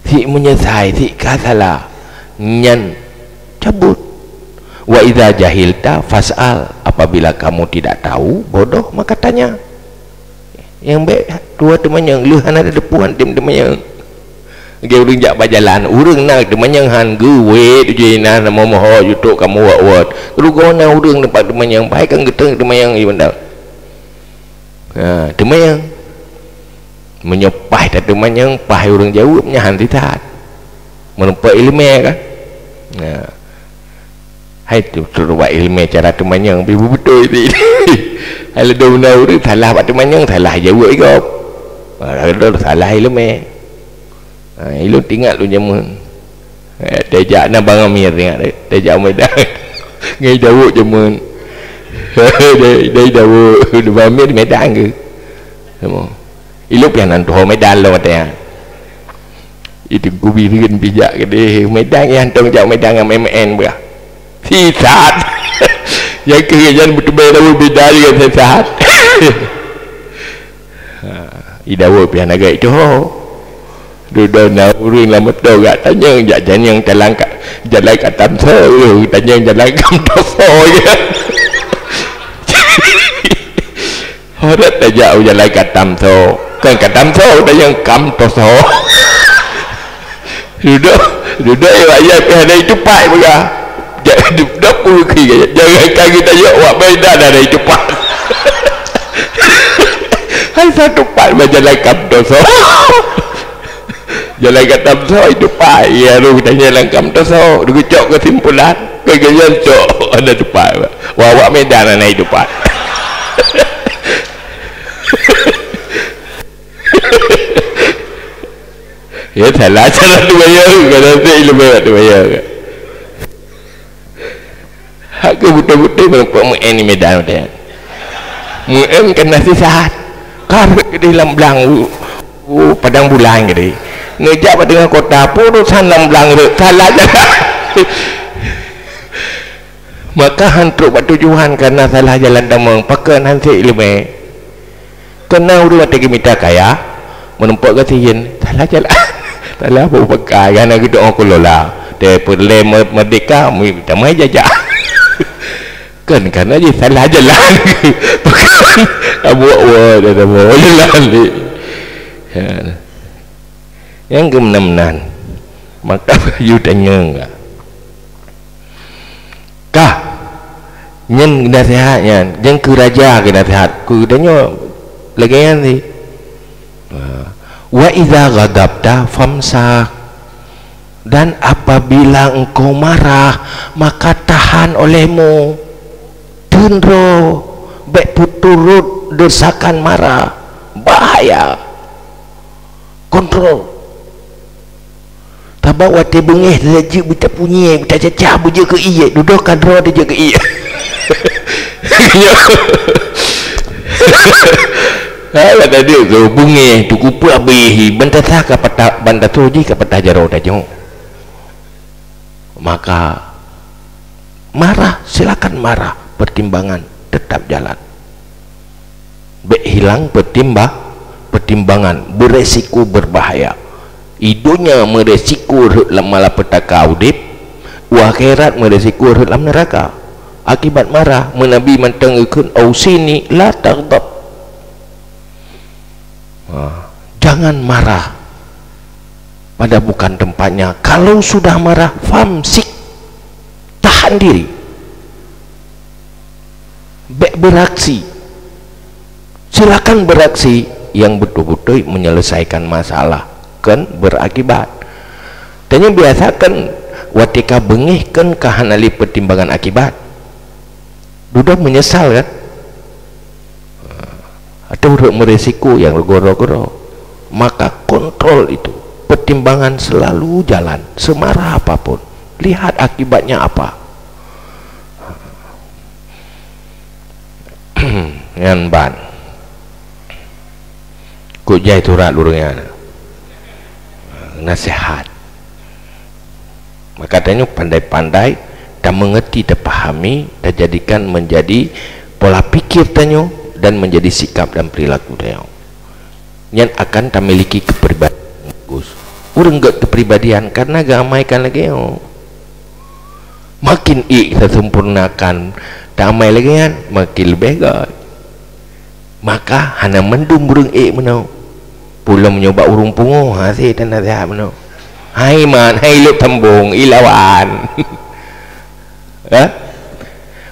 Sik meunyeusai, sik ka salah, nyan cabot. "Wa idza jahilta fas'al," Apabila kamu tidak tahu, bodoh, maka tanya. Nyang bék tuwoe teumanyong, lheueh hana tateupeue han tem teumanyong. Lagèe ureueng jak bak jalan, ureueng na teumanyong han geuwét, uji na momoho jutok kamoe wot-wot. Rugoe na ureueng teumpat teumanyong, pai kan geuteueng teumanyong, iya mantong. Ha, teumanyong. Meunyoe paih tateumanyong, paih ureueng jaweueb, nyan han sisat. Meureumpok ileumèe kan? Nah. Hai tu, trok bak ileumèe cara teumanyong, pi beubeutôi ti. Hai ladôm na ureueng salah bak teumanyong, salah jaweueb igop. Ha, ladôm salah ileumèe. Ha, ilôn teuingat lôn jameun. Eh, tajak na Bang Amir ingat deh. Tajak Medan. Ngai Dawud jameun. Dai, dai Dawud. Bang Amir Medan ke? Sama. Ilôn pian nan tuho Medan lôn watèe nyan. Itu gubi rin bijak ke deh. Medan nyan tong jak Medan ngan M N bah. Sisat. Nyang keu nyan beuteubai Dawud beda juga sisat. Ha, i Dawud pih hana gét tuho. Dudoe na ureueng lam moto geutanyong, jak tanyong jalan ka, jalan ka Tamso, ureueng tanyong jalan ka Tamso je. Horot tajak u jalan ka Tamso. Kan ka Tamso, tanyong ka Tamso. Dudoe, dudoe, ya, ya, pih hana itupat peugah. Jak, dap ureueng kiri, jangan kaki tajak wak Medan ada itupat. Hai satu pat bak jalan ka Tamso. Jalan ka Tamso itupat. Ya, ru tanya jalan ka Tamso. Digucok kesimpulan. Kegayan cok ada tupat. Wak, wak Medan ada itupat. Ya, salah, salah teumanyong. Kalau tu ilmu teumanyong. Hak keu beutôi-beutôi meureumpok meu'en di Medan watèe nyan. Meu'en keunan sisat. Ka rhot keudeh lam blang u, u Padang Bulan keudeh. Neujak bak teungoh kota, peurusan lam blang rhot. Salah jalan. Maka han trok bak tujuan kareuna salah jalan tamong. Pakon han sép ileumèe. Keunan ureueng watèe geumita kaya, meureumpok gasien, salah jalan. Salah bak pakai, hana geudoe keu lola. Teuh peureulèe me-, meurdeka, mi-, tamai jajak. Kan, kareuna jih salah jalan. Pakon, abuek woe, dan abuek woe jalan. Ya. Nyang keu meunan-meunan. Maka yue tanyong ka. Kah, nyan naseuhat nyan, nyan keu raja keu naseuhat. Keu geutanyoe lagèe nyan sih. Ha. "Wa idza ghadabta famsak." Dan apabila engkau marah, maka tahan olehmu. Teun droe, bèk peuturot desakan marah. Bahaya. Kontrol. Sabab watèe beungèh tajak jeuet beutapunyèe, beutacaca beujeuet keu ié, dudoe ka droe tajeuet keu ié. Ha, watèe deuek keu beungèh, teukupeue abéh, ban tasa ka patah, ban tasoe jih ka patah jaroe tanyoe. Maka marah, silakan marah, pertimbangan tetap jalan. Bèk hilang pertimba-, pertimbangan, beresiko berbahaya. I donya meuresiko rhot lam malapetaka udép, u akhirat meuresiko rhot lam neuraka. Akibat marah, meunabi mantong geukheun, "Ausini la taghdab." Ha, jangan marah pada bukan tempatnya. Kalau sudah marah, famsik, tahan diri. Bèk beuraksi. Silakan beuraksi yang beutôi-beutôi menyelesaikan masalah, kon beurakibat. Tanyoe biasa kan watèe ka beungèh kan ka hana lé pertimbangan akibat. Dudoe menyesal kan? Atau rhot meuresiko nyang goro-goro. Maka kontrol itu. Pertimbangan selalu jalan, semarah apapun. Lihat akibatnya apa. Nyan ban. Kok jai surat ureueng nyan. Nasihat. Maka tanyoe pandai-pandai tameungerti, tapahami, tajadikan menjadi pola pikir tanyoe dan menjadi sikap dan perilaku tanyoe. Nyan akan tamiliki kepribadian bagus. Ureueng gèt kepribadian karena geuamaikan lagèe nyoe. Makin ék tasempurnakan Tamai lagée nyan, makin leubeh göt. Maka hana mandum ureuëng ék meunoe. Peulom nyoe bak ureuëng pungo, hase tan naseuhat meunoe. Hai man, hai lôb tambong, ilawan. Eh?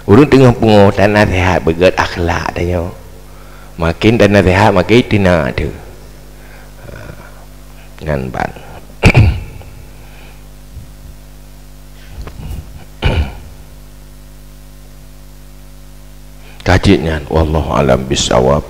Ureuëng teungoh pungo tan naseuhat beugöt akhlak tanyoe. Makin tan naseuhat, makin tina teuh. Ngan ban. Ka jeuet nyan, wallahu alam bisawab.